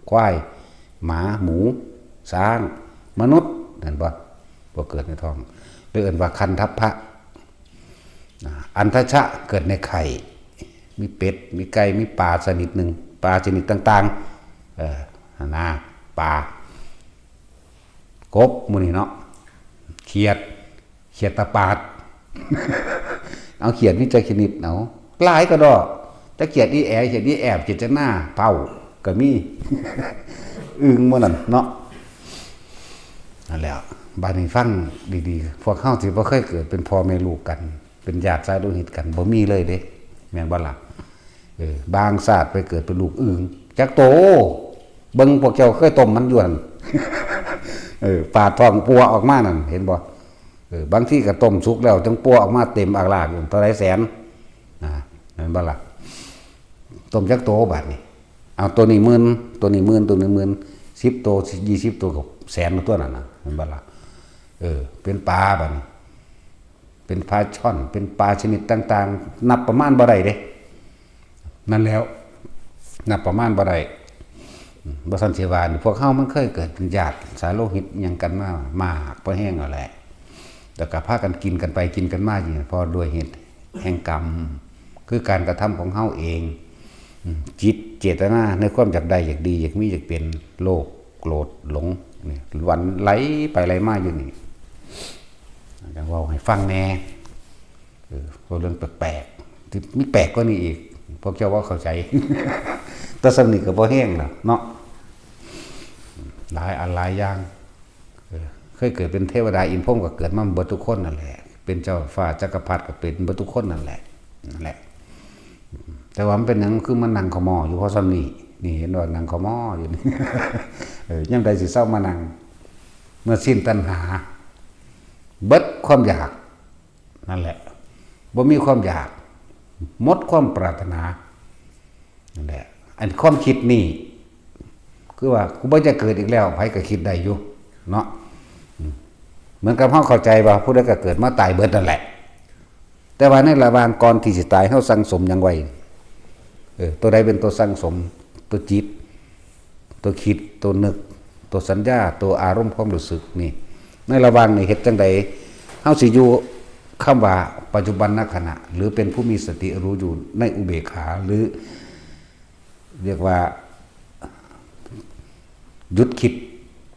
ควาย หมา หมู ช้าง มนุษย์ เห็นบ่ บ่เกิดในท้อง เลยเอิ้นว่าคันทัพพะ อ่า อันทชะ เกิดในไข่ มีเป็ด มีไก่ มีปลาชนิดหนึ่ง ปลาชนิดต่างๆ เออ หั่นนะ ปลา กบ หมู่นี้เนาะ เขียด เขียดตาปาด เอาเขียดมีจักชนิด เอา หลายกะด้อ แต่เขียดอีแอ เขียดอีแอบ เขียดจะหน้า เผา ก็มี อึ่งหมู่นั้นเนาะ นั่นแหละ บาดนี้ฟังดีๆ พวกเฮาสิบ่เคยเกิดเป็นพ่อแม่ลูกกัน เป็นญาติสายโลหิตกัน บ่มีเลยเด้ แม่นบ่ล่ะ เออ บางชาติไปเกิดเป็นลูกอึ่ง จักโต เบิ่งพวกเจ้าเคยต้มมันอยู่หั่น เออ ปาดท้องปัวออกมานั่น เห็นบ่ เออ บางทีก็ต้มสุกแล้ว จั่งปัวออกมาเต็มอักลากอยู่ เท่าใดแสน นะ แม่นบ่ล่ะ ต้มจักโตบาดนี้ เอา ตัวนี้หมื่น ตัวนี้หมื่น ตัวนี้หมื่น สิบโต ยี่สิบโตก็แสนตัวนั่นน่ะ แม่นบ่ล่ะ เออ เป็นปลาบาดนี้ เป็นปลาช่อน เป็นปลาชนิดต่างๆ นับประมาณบ่ได้เด้ นั่นแหล้ว นับประมาณบ่ได้ อืม บ่ซั้นสิว่านี่ พวกเฮามันเคยเกิดเป็นญาติสายโลหิตหยังกันมา มากพอแฮงแล้วแหละ แล้วก็พากันกินกันไปกินกันมาอยู่นี่ เพราะด้วยเหตุแห่งกรรม คือการกระทำของเฮาเอง อืม จิตเจตนาในความอยากได้ อยากดี อยากมี อยากเป็น โลภ โกรธ หลง นี่ หวั่นไหลไปไหลมาอยู่นี่ จั่งเว้าให้ฟังแหน่ เออ เว้าเรื่องแปลกๆ ที่มีแปลกกว่านี้อีก พวกเจ้าบ่เข้าใจ แต่ส่ำนี้ก็บ่แฮงล่ะเนาะ หลายอันหลายอย่าง เออ เคยเกิดเป็นเทวดาอินทร์พรหมก็เกิดมาเบิดทุกคนนั่นแหละ เป็นเจ้าฟ้าจักรพรรดิก็เป็นเบิดทุกคนนั่นแหละ นั่นแหละ แต่ว่ามันเป็นหยังคือมานั่งขมออยู่เพราะส่ำนี้ นี่เห็นว่านั่งขมออยู่นี่ เออ ยามใดสิเซามานั่ง เมื่อสิ้นตัณหา เบิดความอยาก นั่นแหละ บ่มีความอยาก หมดความปรารถนา นั่นแหละ อันความคิดนี่ คือว่า กูบ่จะเกิดอีกแล้ว ไผก็คิดได้อยู่ เนาะ อืม เหมือนกับเฮาเข้าใจว่า ผู้ใดก็เกิดมาตายเบิดนั่นแหละ แต่ว่าในระหว่างก่อนที่สิตาย เฮาสั่งสมหยังไว้ เออ ตัวใดเป็นตัวสั่งสม ตัวจิต ตัวคิด ตัวนึก ตัวสัญญา ตัวอารมณ์ความรู้สึกนี่ ในระหว่างนี้เฮ็ดจั่งใด เฮาสิอยู่คำว่าปัจจุบันขณะ หรือเป็นผู้มีสติรู้อยู่ในอุเบกขา หรือ เรียกว่า หยุดคิด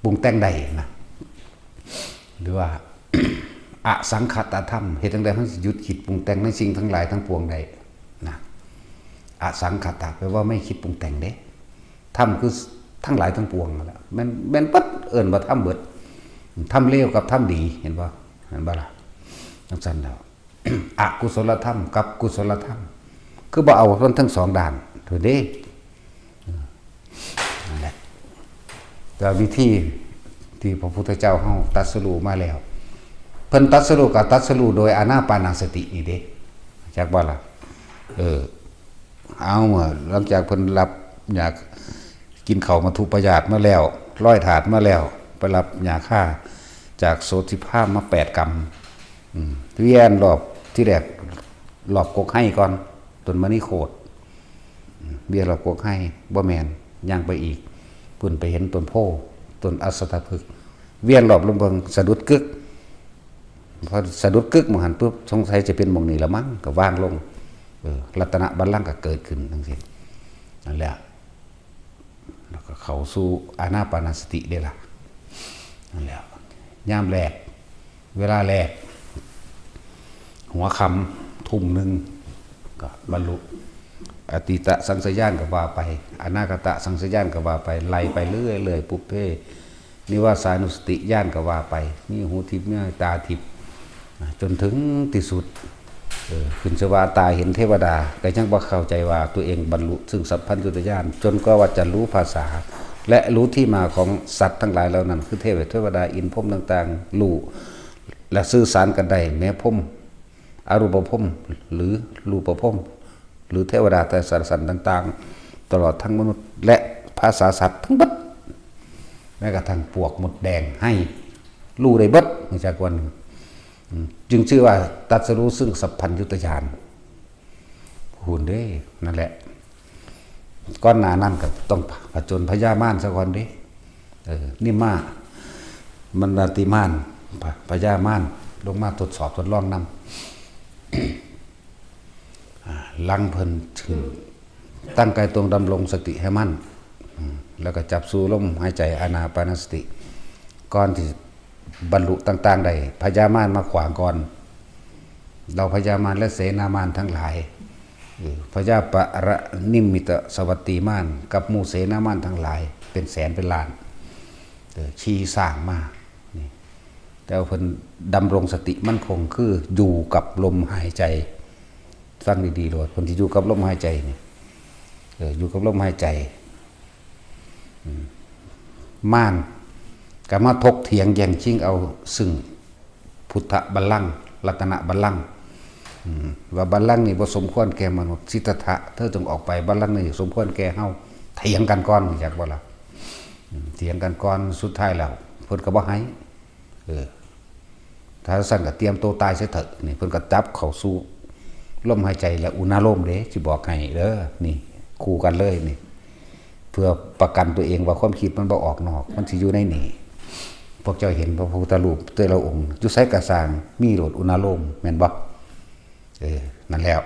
ปรุงแต่งได้นะ หรือว่า อสังขตธรรม เฮ็ดจั่งใดเฮาสิหยุดคิดปรุงแต่งในสิ่งทั้งหลายทั้งปวงได้นะ อสังขตะ แปลว่าไม่คิดปรุงแต่งเด้ ธรรมคือทั้งหลายทั้งปวงนั่นแหละ แม่น แม่นเบิด เอิ้นว่าธรรมเบิด ทำเลวกับทำดี เห็นบ่ เห็นบ่ล่ะ จังซั่นแล้ว อกุศลธรรมกับกุศลธรรม คือบ่เอามันทั้งสองด้าน เถิดเด้ นั่นแหละ แต่วิธีที่พระพุทธเจ้าเฮาตรัสรู้มาแล้ว เพิ่นตรัสรู้ก็ตรัสรู้โดยอานาปานสตินี่เด้ จักบ่ล่ะ เออ เอาเมื่อหลังจากเพิ่นรับยากินข้าวมัทธุปายาตมาแล้ว ร้อยถาดมาแล้ว ไปรับยาฆ่าจากโสติพราหมณ์มาแปดกำ อืม เวียนรอบที่แรก รอบกกไฮก่อน ต้นมณีโคตร อืม เวียนรอบกกไฮ บ่แม่น ย่างไปอีก พุ้นไปเห็นต้นโพธิ์ ต้นอัสสตพฤกษ์ เวียนรอบลงเบิ่ง สะดุดกึก พอสะดุดกึกหม่องหั้นปุ๊บ สงสัยจะเป็นหม่องนี้ละมั้ง ก็วางลง เออ รัตนบัลลังก์ก็เกิดขึ้นจังซี่ นั่นแหละ แล้วก็เข้าสู่อานาปานสติเด้ล่ะ นั่นแหละ ยามแลก เวลาแลก หัวค่ำ ทุ่มหนึ่ง ก็บรรลุ อตีตสังขยญาณก็ว่าไป อนาคตสังขยญาณก็ว่าไป ไล่ไปเรื่อยๆ ปุพเพ นิวาสานุสติญาณก็ว่าไป มีหูทิพย์ มีตาทิพย์ อ่ะ จนถึงที่สุด เออ ขึ้นชื่อว่าตาเห็นเทวดา ก็ยังบ่เข้าใจว่าตัวเองบรรลุซึ่งสัพพัญญุตญาณ จนกว่าจะรู้ภาษา และรู้ที่มาของสัตว์ทั้งหลายเหล่านั้น คือเทพเทวดา อินทร์พรหมต่างๆ รู้ และสื่อสารกันได้ แม้พรหม อรูปพรหม หรือรูปพรหม หรือเทวดาแต่สารสันต่างๆ ตลอดทั้งมนุษย์ และภาษาสัตว์ทั้งหมด แม้กระทั่งปวกมดแดงไฮ รู้ได้เบิด รู้จักวันหนึ่ง อืม จึงชื่อว่าตรัสรู้ซึ่งสัพพัญญุตญาณ พู้นเด้ นั่นแหละ ก่อนหน้านั้นก็ต้องผจญพญามารซะก่อนเด้ เออ นี่มา มันนาติมาร พ พญามาร ลงมาทดสอบทดลองนำ อ่า หลังเพิ่นถึง ตั้งกายตรงดำรงสติให้มั่น อืม แล้วก็จับสู่ลมหายใจอานาปานสติ ก่อนที่บรรลุต่างๆ ได้ พญามารมาขวางก่อน เหล่าพญามารและเสนามารทั้งหลาย เออ พญาปะระนิมมิตสวัตตีมาร กับหมู่เสนามารทั้งหลาย เป็นแสนเป็นล้าน เออ ขี่ช้างมา นี่ แต่ว่าเพิ่นดำรงสติมั่นคง คืออยู่กับลมหายใจ ฟังดีๆ โลด เพิ่นสิอยู่กับลมหายใจนี่ เออ อยู่กับลมหายใจ อืม มารก็มาถกเถียงแย่งชิงเอาซึ่งพุทธบัลลังก์ รัตนบัลลังก์ อืม ว่าบัลลังก์นี่บ่สมควรแก่มนุษย์ สิทธัตถะ เธอจงออกไป บัลลังก์นี่สมควรแก่เฮา เถียงกันก่อน รู้จักบ่ล่ะ อืม เถียงกันก่อน สุดท้ายแล้ว เพิ่นก็บ่ให้ เออ ถ้าซั่นก็เตรียมตัวตายเสียเถอะ นี่เพิ่นก็จับเข้าสู่ลมหายใจและอุณาโลมเด้ สิบอกให้เด้อ นี่ คู่กันเลยนี่ เพื่อประกันตัวเองว่าความคิดมันบ่ออกนอก มันสิอยู่ในนี่ พวกเจ้าเห็นพระพุทธรูปแต่ละองค์ อยู่ไสกะซ่าง มีโลดอุณาโลม แม่นบ่ เออ นั่นแล้ว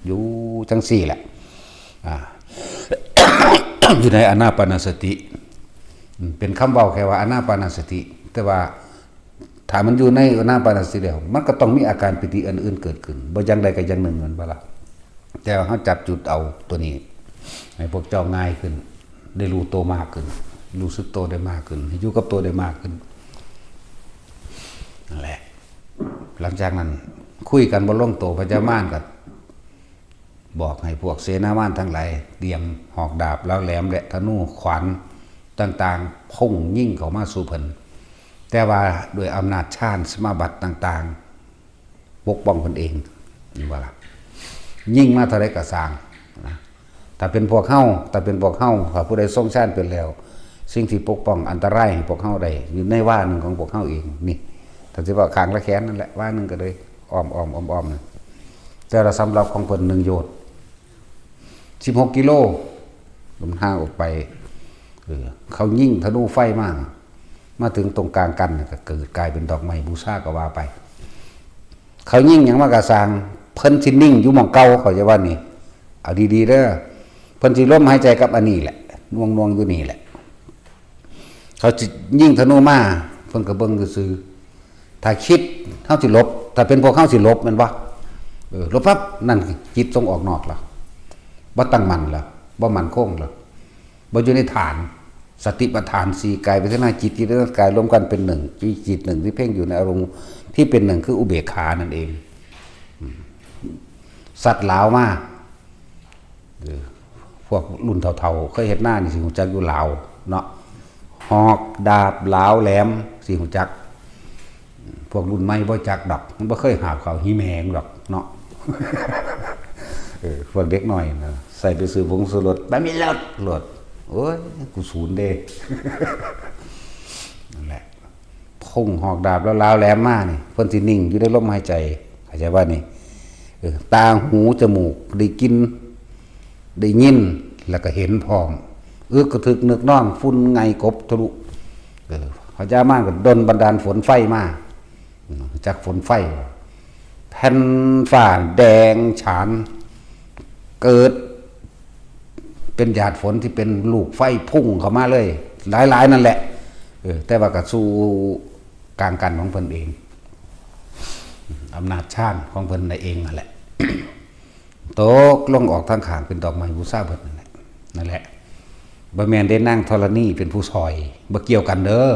อยู่จังซี่แหละ อ่า อยู่ในอานาปานสติ อืม เป็นคำเว้าแค่ว่าอานาปานสติ แต่ว่าถ้ามันอยู่ในอานาปานสติแล้ว มันก็ต้องมีอาการปีติอันอื่นเกิดขึ้น บ่อย่างใดก็อย่างหนึ่ง แม่นบ่ล่ะ แต่ว่าเฮาจับจุดเอาตัวนี้ ให้พวกเจ้าง่ายขึ้น ได้รู้ตัวมากขึ้น รู้สึกตัวได้มากขึ้น อยู่กับตัวได้มากขึ้น นั่นแหละ หลังจากนั้น คุยกันบ่ลงตัว พญามารก็บอกให้พวกเสนามารทั้งหลาย เตรียมหอกดาบเหลาแหลมและธนูขวานต่างๆ พุ่งยิงเข้ามาสู่เพิ่น แต่ว่าด้วยอำนาจฌานสมาบัติต่างๆ ปกป้องเพิ่นเอง เห็นบ่ล่ะ ยิงมาเท่าใดก็ซ่างนะ ถ้าเป็นพวกเฮา ถ้าเป็นพวกเฮา ถ้าผู้ใดทรงฌานเป็นแล้ว สิ่งที่ปกป้องอันตรายให้พวกเฮาได้ อยู่ในวาหนึ่งของพวกเฮาเอง นี่ ถ้าสิว่าข้างละแขนนั่นแหละ วาหนึ่งก็เลย อ้อมๆ อ้อมๆ นั่น แต่ละสำหรับของเพิ่นหนึ่งโยชน์ สิบหกกิโล มันห่างออกไป เออ เขายิงธนูไฟมา มาถึงตรงกลางกัน ก็เกิดกลายเป็นดอกไม้บูชาก็ว่าไป เขายิงหยังมากะซ่าง เพิ่นสินิ่งอยู่หม่องเก่า เขาจะว่านี่ เอาดีๆ เด้อ เพิ่นสิลมหายใจกับอันนี้แหละ น่วงๆ อยู่นี่แหละ เขาสิยิงธนูมา เพิ่นก็เบิ่งซื่อๆ ถ้าคิด เฮาสิหลบ ถ้าเป็นพวกเฮาสิหลบแม่นบ่ เออ หลบปั๊บ นั่นจิตส่งออกนอกแล้ว บ่ตั้งมั่นแล้ว บ่มั่นคงแล้ว บ่อยู่ในฐาน สติปัฏฐานสี่ กายเวทนาจิต จิตเวทนากายรวมกันเป็นหนึ่ง จิตหนึ่งที่เพ่งอยู่ในอารมณ์ที่เป็นหนึ่ง คืออุเบกขานั่นเอง สัตว์ลาวมา เออ พวกรุ่นเฒ่าๆ เคยเฮ็ดนานี่สิฮู้จักอยู่ลาวเนาะ หอกดาบลาวแหลมสิฮู้จัก พวกรุ่นใหม่บ่จักดอก มันบ่เคยหาบเข้าหีแมงดอกเนาะ เออ พวกเด็กน้อยนะ ใส่ไปซื้อผงชูรส บ่มีรส รส โอ้ย กูสูนเด้ นั่นแหละ พงหอกดาบลาวๆแหลมมานี่ เพิ่นสินิ่งอยู่ในลมหายใจ เข้าใจบ่นี่ เออ ตาหูจมูกได้กลิ่น ได้ยิน แล้วก็เห็นพร้อม อึกกระทึกนึกนอง ฝุ่นไงกบทะลุ เออ พญามารก็ดลบันดาลฝนไฟมา อืม จักฝนไฟ แผ่นฟ้าแดงฉาน เกิด เป็นหยาดฝนที่เป็นลูกไฟพุ่งเข้ามาเลย หลายๆนั่นแหละ เออ แต่ว่าก็สู้กลางกันของเพิ่นเอง อำนาจฌานของเพิ่นนั่นเองนั่นแหละ ตกลงออกทางข้างเป็นดอกไม้บูชาเพิ่นนั่นแหละ นั่นแหละ บ่แม่นได้นางธรณีเป็นผู้ซอย บ่เกี่ยวกันเด้อ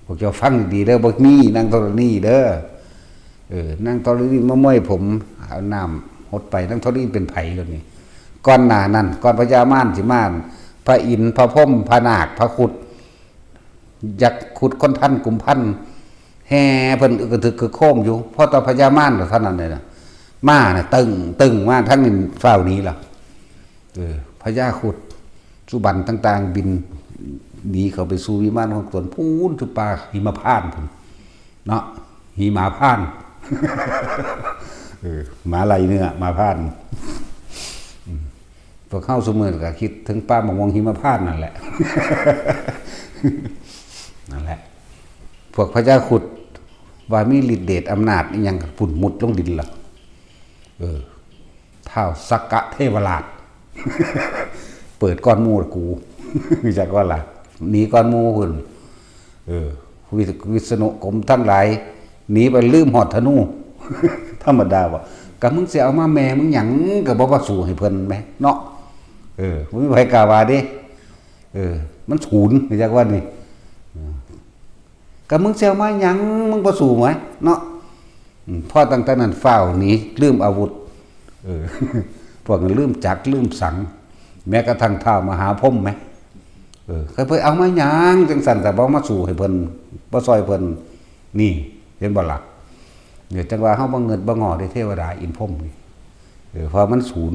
พวกเจ้าฟังดีๆเด้อ บ่มีนางธรณีเด้อ เออ นางธรณีมาม้อยผม เอาน้ำหดไป นางธรณีเป็นไผแล้วนี่ ก่อนหน้านั้น ก่อนพญามารสิมา พระอินทร์ พระพรหม พระนาค พระครุฑ ยักษ์ครุฑ คนทัน กุมพัน แห่เพิ่นอึกกระทึกคึกโครมอยู่ พอต่อพญามารเท่านั้นเลยนะ มาน่ะ ตึง ตึงมาทั้งนี้ฟ้าวหนีล่ะ เออ พญาครุฑ สุบรรณต่างๆ บินหนีเข้าไปสู่วิมานของตน พู้นจุป่าหิมพานต์พู้น เนาะ หิมาพานต์ เออ หมาไล่เนื้อ หมาพานต์ อืม พวกเฮาซุมื้อก็คิดถึงป่าหมากม่วงหิมพานต์นั่นแหละ นั่นแหละ พวกพญาครุฑว่ามีฤทธิ์เดชอำนาจอิหยังก็พุ่นมุดลงดินล่ะ เออ ท้าวสักกะเทวราช เปิดก่อนหมู่กู จักว่าล่ะ หนีก่อนหมู่พุ้น เออ วิ วิษณุกรมทั้งหลาย หนีไปลืมฮอดธนู ธรรมดาบ่ ก็มึงสิเอามาแม่มึงหยัง ก็บ่ว่าสู้ให้เพิ่นแหมเนาะ เออ บ่มีไผกล้าว่าเด้ เออ มันสูน จักว่านี่ เออ ก็มึงสิเอามาหยัง มึงบ่สู้แหมเนาะ อืม พอตั้งแต่นั้นฟ้าวหนี ลืมอาวุธ เออ พวกนั้นลืมจักร ลืมสัง แม้กระทั่งท้าวมหาพรหมแหม เออ เขาไปเอามาหยังจังซั่น แต่บ่มาสู้ให้เพิ่น บ่ซอยเพิ่น นี่ เห็นบ่ล่ะ เนี่ย จังว่าเฮาบ่เงิดบ่งอเด้ เทวดาอินทร์พรหมนี่ เออ เพราะมันสูน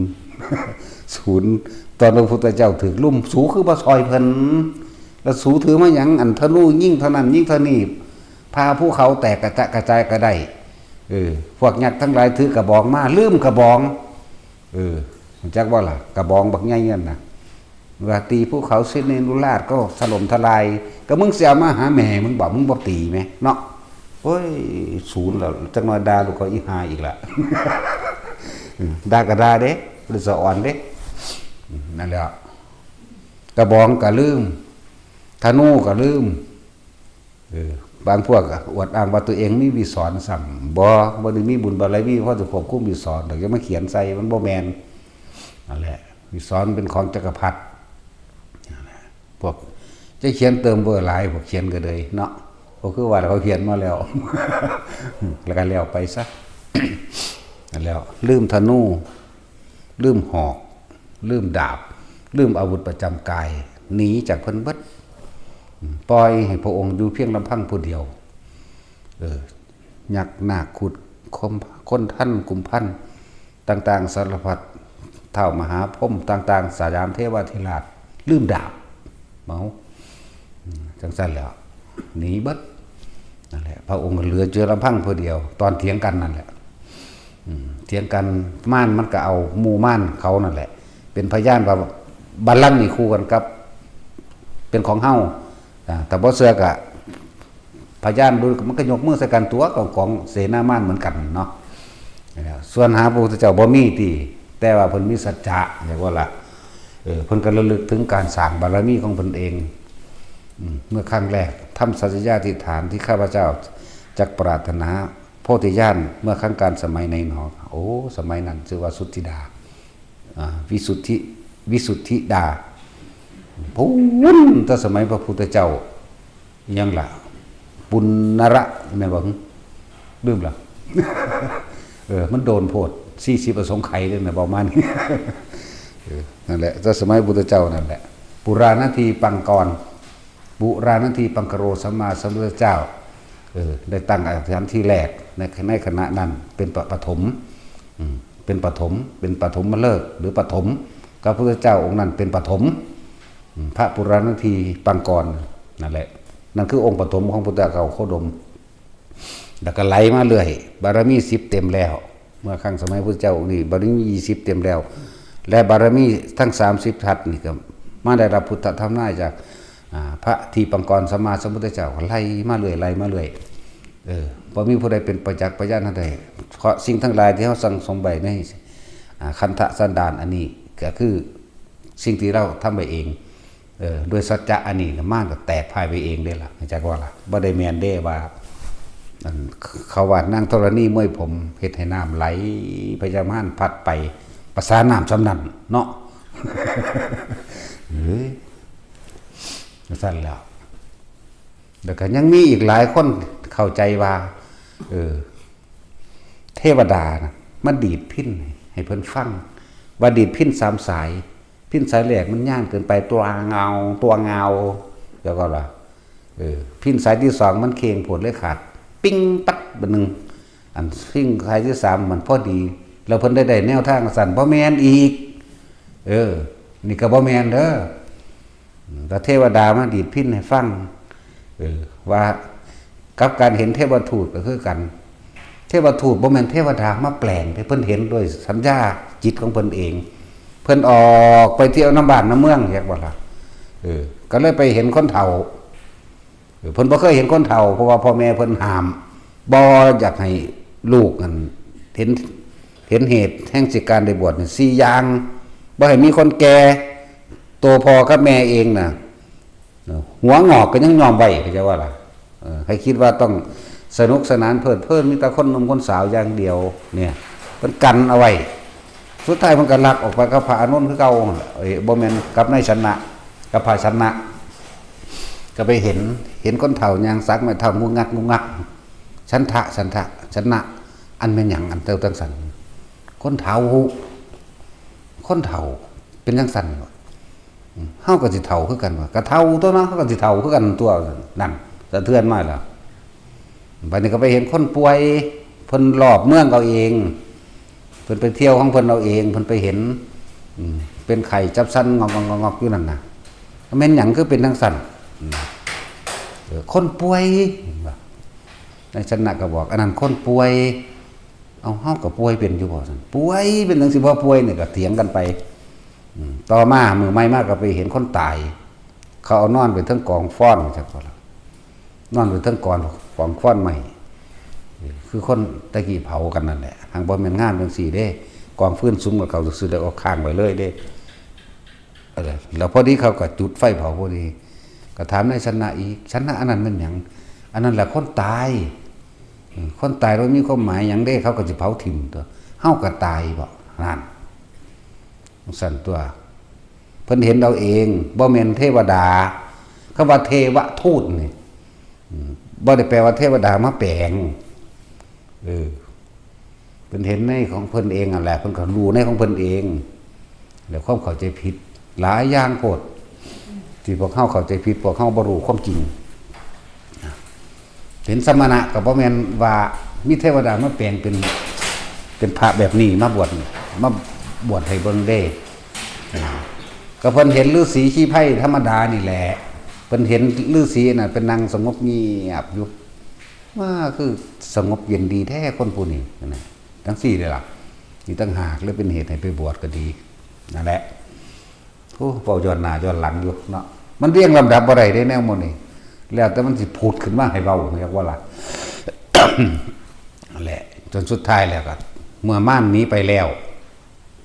สูน ตอนพระพุทธเจ้าถูกลุ่ม สูคือบ่ซอยเพิ่น แล้วสูถือมาหยัง อันธนูยิงเท่านั้น ยิงเท่านี้ พาภูเขาแตกกระจะกระจายก็ได้ เออ พวกยักษ์ทั้งหลายถือกระบองมา ลืมกระบอง เออ รู้จักบ่ล่ะ กระบองบักใหญ่นั่นน่ะ ว่าตีภูเขาสิเนรุราชก็ถล่มทลาย ก็มึงสิเอามาหาแม่มึงบ่ มึงบ่ตีแหมเนาะ โอ้ย สูนแล้ว จักหน่อยด่าลูกเขาอีห่าอีกละ อืม ด่าก็ด่าเด้ บ่ได้สะออนเด้ อืม นั่นแหละ กระบองก็ลืม ธนูก็ลืม เออ บางพวกก็อวดอ้างว่าตัวเองมีวิสรณ์ซ้ำ บ่ บ่ได้มีบุญบารมีพอจะควบคุมวิสรณ์ดอก อย่ามาเขียนใส่ มันบ่แม่น นั่นแหละ วิสรณ์เป็นของจักรพรรดิ นั่นแหละ พวกจะเขียนเติมเบอร์หลาย พวกเขียนก็เลยเนาะ ก็คือว่าเขาเขียนมาแล้ว แล้วก็แล้วไปซะ แล้วลืมธนู ลืมหอก ลืมดาบ ลืมอาวุธประจำกาย หนีจากเพิ่นเบิด ปล่อยให้พระองค์อยู่เพียงลำพังผู้เดียว เออ ยักษ์นาคครุฑ คน คนทัน กุมพันธ์ ต่างๆ สารพัด ท้าวมหาพรหมต่างๆ สยามเทวาธิราช ลืมดาบ เมา อืม จังซั่นแหล้ว หนีเบิด นั่นแหละ พระองค์ก็เหลือเจือลำพังผู้เดียว ตอนเถียงกันนั่นแหละ อืม เถียงกัน มารมันก็เอาหมู่มารเขานั่นแหละ เป็นพยานว่าบัลลังก์นี่คู่กันกับ เป็นของเฮา อ่า แต่บ่เชื่อก็ พยานดู มันก็ยกมือใส่กันตัว ของ ของเสนามารเหมือนกันเนาะ ส่วนหาพระพุทธเจ้าบ่มีติ แต่ว่าเพิ่นมีสัจจะ เรียกว่าล่ะ เออ เพิ่นก็ระลึกถึงการสร้างบารมีของเพิ่นเอง อืม เมื่อครั้งแรก ทำสัจจยาธิษฐานที่ข้าพเจ้าจักปรารถนาโพธิญาณ เมื่อครั้งกาลสมัยไหนหนอ โอ้ สมัยนั้นชื่อว่าสุทธิดา อ่า วิสุทธิ วิสุทธิดา พุ้นแต่สมัยพระพุทธเจ้า ยังละ ปุณณระ แม่นบ่ หึ ลืมละ เออ มันโดนโพด สี่สิบ อสงไขยเลยนะ ประมาณนี้ เออ นั่นแหละ แต่สมัยพุทธเจ้านั่นแหละ ปุราณทีปังกร ปุราณทีปังกโร สัมมาสัมพุทธเจ้า เออ ได้ตั้งอธิษฐานที่แรก ใน ในขณะนั้น เป็นปะ ปฐม อืม เป็นปฐม เป็นปฐมฤกษ์ หรือปฐม พระพุทธเจ้าองค์นั้นเป็นปฐม อืม พระปุราณทีปังกร นั่นแหละ นั่นคือองค์ปฐมของพุทธเจ้าโคดม แล้วก็ไหลมาเรื่อย บารมีสิบเต็มแล้ว เมื่อครั้งสมัยพุทธเจ้าองค์นี้ บารมียี่สิบเต็มแล้ว และบารมีทั้งสามสิบทัศน์นี่ก็มาได้รับพุทธธรรมนายจาก อ่า พระทีปังกรสัมมาสัมพุทธเจ้า ก็ไหลมาเรื่อย ไหลมาเรื่อย เออ บ่มีผู้ใดเป็นประจักษ์พยานได้ เพราะสิ่งทั้งหลายที่เฮาสั่งสมไว้ใน อ่า ขันธสันดานอันนี้ ก็คือสิ่งที่เราทำไว้เอง เออ โดยสัจจะอันนี้น่ะ มารก็แตกพ่ายไปเองเด้ล่ะ จักว่าล่ะ บ่ได้แม่นเด้ว่า อัน เขาว่านางธรณีมวยผม เฮ็ดให้น้ำไหล พญามารพัดไป ประสาน้ำส่ำนั้นเนาะ เอ้ย ซั่นแล้ว แล้วก็ยังมีอีกหลายคนเข้าใจว่า เออ เทวดานะ มันดีดพิณให้เพิ่นฟัง ว่าดีดพิณสามสาย พิณสายแรกมันย่านเกินไป ตัวเงา ตัวเงา แล้วก็ล่ะ เออ พิณสายที่สองมันเข่งโพดเลยขาด ปิ้งปัดบาดหนึ่ง อันพิณสายที่สามมันพอดี แล้วเพิ่นได้ ได้แนวทางสั่น บ่แม่นอีก เออ นี่ก็บ่แม่นเด้อ อืม แต่เทวดามาดีดพิณให้ฟัง เออ ว่ากับการเห็นเทวทูตก็คือกัน เทวทูตบ่แม่นเทวดามาแปลงเด้ เพิ่นเห็นด้วยสัญญาจิตของเพิ่นเอง เพิ่นออกไปเที่ยวน้ำบ้านน้ำเมือง จักว่าล่ะ เออ ก็เลยไปเห็นคนเฒ่า เออ เพิ่นบ่เคยเห็นคนเฒ่า เพราะว่าพ่อแม่เพิ่นห้าม บ่อยากให้ลูกนั่นเห็น เห็นเหตุแห่งสิการได้บวชนี่สี่อย่าง บ่ให้มีคนแก่ ตัวพ่อกับแม่เองน่ะ หัวงอกก็ยังยอมไว้ เข้าใจว่าล่ะ เออ ให้คิดว่าต้องสนุกสนานเพลิดเพลิน มีแต่คนหนุ่มคนสาวอย่างเดียว เนี่ย เพิ่นกันเอาไว้ สุดท้ายมันก็ลักออกไปกับพระอานนท์คือเก่าหั่นล่ะ เอ้ย บ่แม่นกับนายชนะ กับพระชนะ ก็ไปเห็น เห็นคนเฒ่าย่างสักไม้เท้างุกงักงุกงัก ฉันทะ ฉันทะ ชนะ อันแม่นหยัง อันเจ้าจังสัน คนเฒ่า คนเฒ่า เป็นจังสันวะ อืม เฮาก็สิเฒ่าคือกันวะ กะเฒ่าตัวเนาะ เฮาก็สิเฒ่าคือกันตัว นั่น สะเทือนมาแล้ว บัดนี้ก็ไปเห็นคนป่วย เพิ่นรอบเมืองเอาเอง เพิ่นไปเที่ยวของเพิ่นเอาเอง เพิ่นไปเห็น อืม เป็นไข้จับสันงอกๆๆๆอยู่นั่นน่ะ แม่นหยังคือเป็นจังซั่น อืม เออ คนป่วย เห็นบ่ นายชนะก็บอก อันนั้นคนป่วย เอา เฮาก็ป่วยเป็นอยู่บ่ซั่น ป่วย เป็นจังสิบ่ป่วยนี่ก็เถียงกันไป อืม ต่อมามื้อใหม่มาก็ไปเห็นคนตาย เขาเอานอนไปเทิงกองฟอน จักว่าล่ะ นอนไปเทิงกอง กองฟอนไม้ คือคนตะกี้เผากันนั่นแหละ หากบ่แม่นงานจังซี่เด้ กองฟืนสุมกับเขาซื่อๆ แล้วเอาค้างไว้เลยเด้ เออ แล้วพอดีเขาก็จุดไฟเผาพอดี ก็ถามนายชนะอีก ชนะ อันนั้นแม่นหยัง อันนั้นแหละคนตาย อืม คนตายบ่มีความหมายหยังเด้ เขาก็สิเผาถิ่มตัว เฮาก็ตายบ่ นั่น จั่งซั่นตัว เพิ่นเห็นเอาเอง บ่แม่นเทวดา คำว่าเทวทูตนี่ อืม บ่ได้แปลว่าเทวดามาแปลง เออ เพิ่นเห็นในของเพิ่นเองนั่นแหละ เพิ่นก็รู้ในของเพิ่นเอง แล้วความเข้าใจผิดหลายอย่างโพด ที่พวกเฮาเข้าใจผิด พวกเฮาบ่รู้ความจริง เห็นสมณะก็บ่แม่นว่ามีเทวดามาแปลงเป็น เป็นพระแบบนี้มาบวช มาบวชให้เบิ่งเด้ ก็เพิ่นเห็นฤๅษีขี้ไพรธรรมดานี่แหละ เพิ่นเห็นฤๅษีน่ะเป็นนั่งสงบเงียบอยู่ ว่าคือสงบเย็นดีแท้คนผู้นี้นะ จั่งซี้เด้ล่ะ นี่ต่างหากเลยเป็นเหตุให้ไปบวชก็ดี นั่นแหละ โอ้ เว้าย้อนหน้าย้อนหลังอยู่เนาะ มันเรียงลำดับบ่ได้เด้แนวหมู่นี้ แล้วแต่มันสิผุดขึ้นมาให้เว้า เรียกว่าล่ะ นั่นแหละ จนสุดท้ายแล้วก็ เมื่อมารหนีไปแล้ว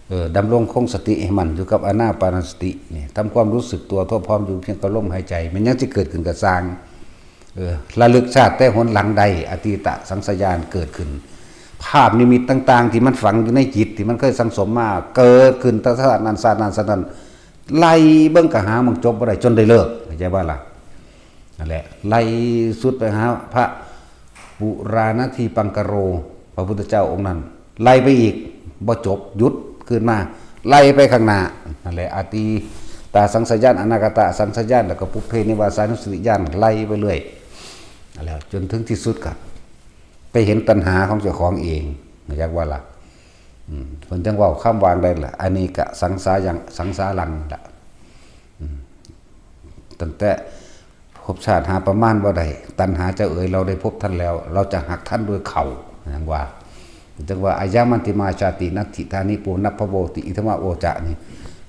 เออ ดำรงคงสติให้มั่นอยู่กับอานาปานสตินี่ ทำความรู้สึกตัวทั่วพร้อมอยู่เพียงกับลมหายใจ มันยังสิเกิดขึ้นก็ซ่าง เออ ระลึกชาติแต่หนหลังได้ อตีตสังสญาณเกิดขึ้น ภาพนิมิตต่างๆ ที่มันฝังอยู่ในจิตที่มันเคยสั่งสมมา เกิดขึ้นตั้งแต่ชาตินั้น ชาตินั้น ชาตินั้น ไล่เบิ่งก็หาหม่องจบบ่ได้ จนได้เลิก เข้าใจบ่ล่ะ? นั่นแหละ ไล่สุดไปหาพระปุราณทีปังกโร พระพุทธเจ้าองค์นั้น ไล่ไปอีก บ่จบ หยุด คืนมา ไล่ไปข้างหน้า นั่นแหละ อตีตาสังสญาณ อนาคตาสังสญาณ แล้วก็ปุพเพนิวาสานุสติญาณ ไล่ไปเรื่อย นั่นแหละ จนถึงที่สุดก็ไปเห็นตัณหาของเจ้าของเอง เข้าใจบ่ล่ะ? อืม เพิ่นจั่งเว้าคำว่าจั่งใดล่ะ อเนกสังสายัง สังสารังล่ะ อืม ตั้งแต่ภพชาติหาประมาณบ่ได้ ตัณหาเจ้าเอ๋ย เราได้พบท่านแล้ว เราจะหักท่านด้วยเข่า จั่งว่า จั่งว่า อายามันติมาชาติ นัตถิทานิ ปุนรรภโวติ อิทัมมะโวจะ นี่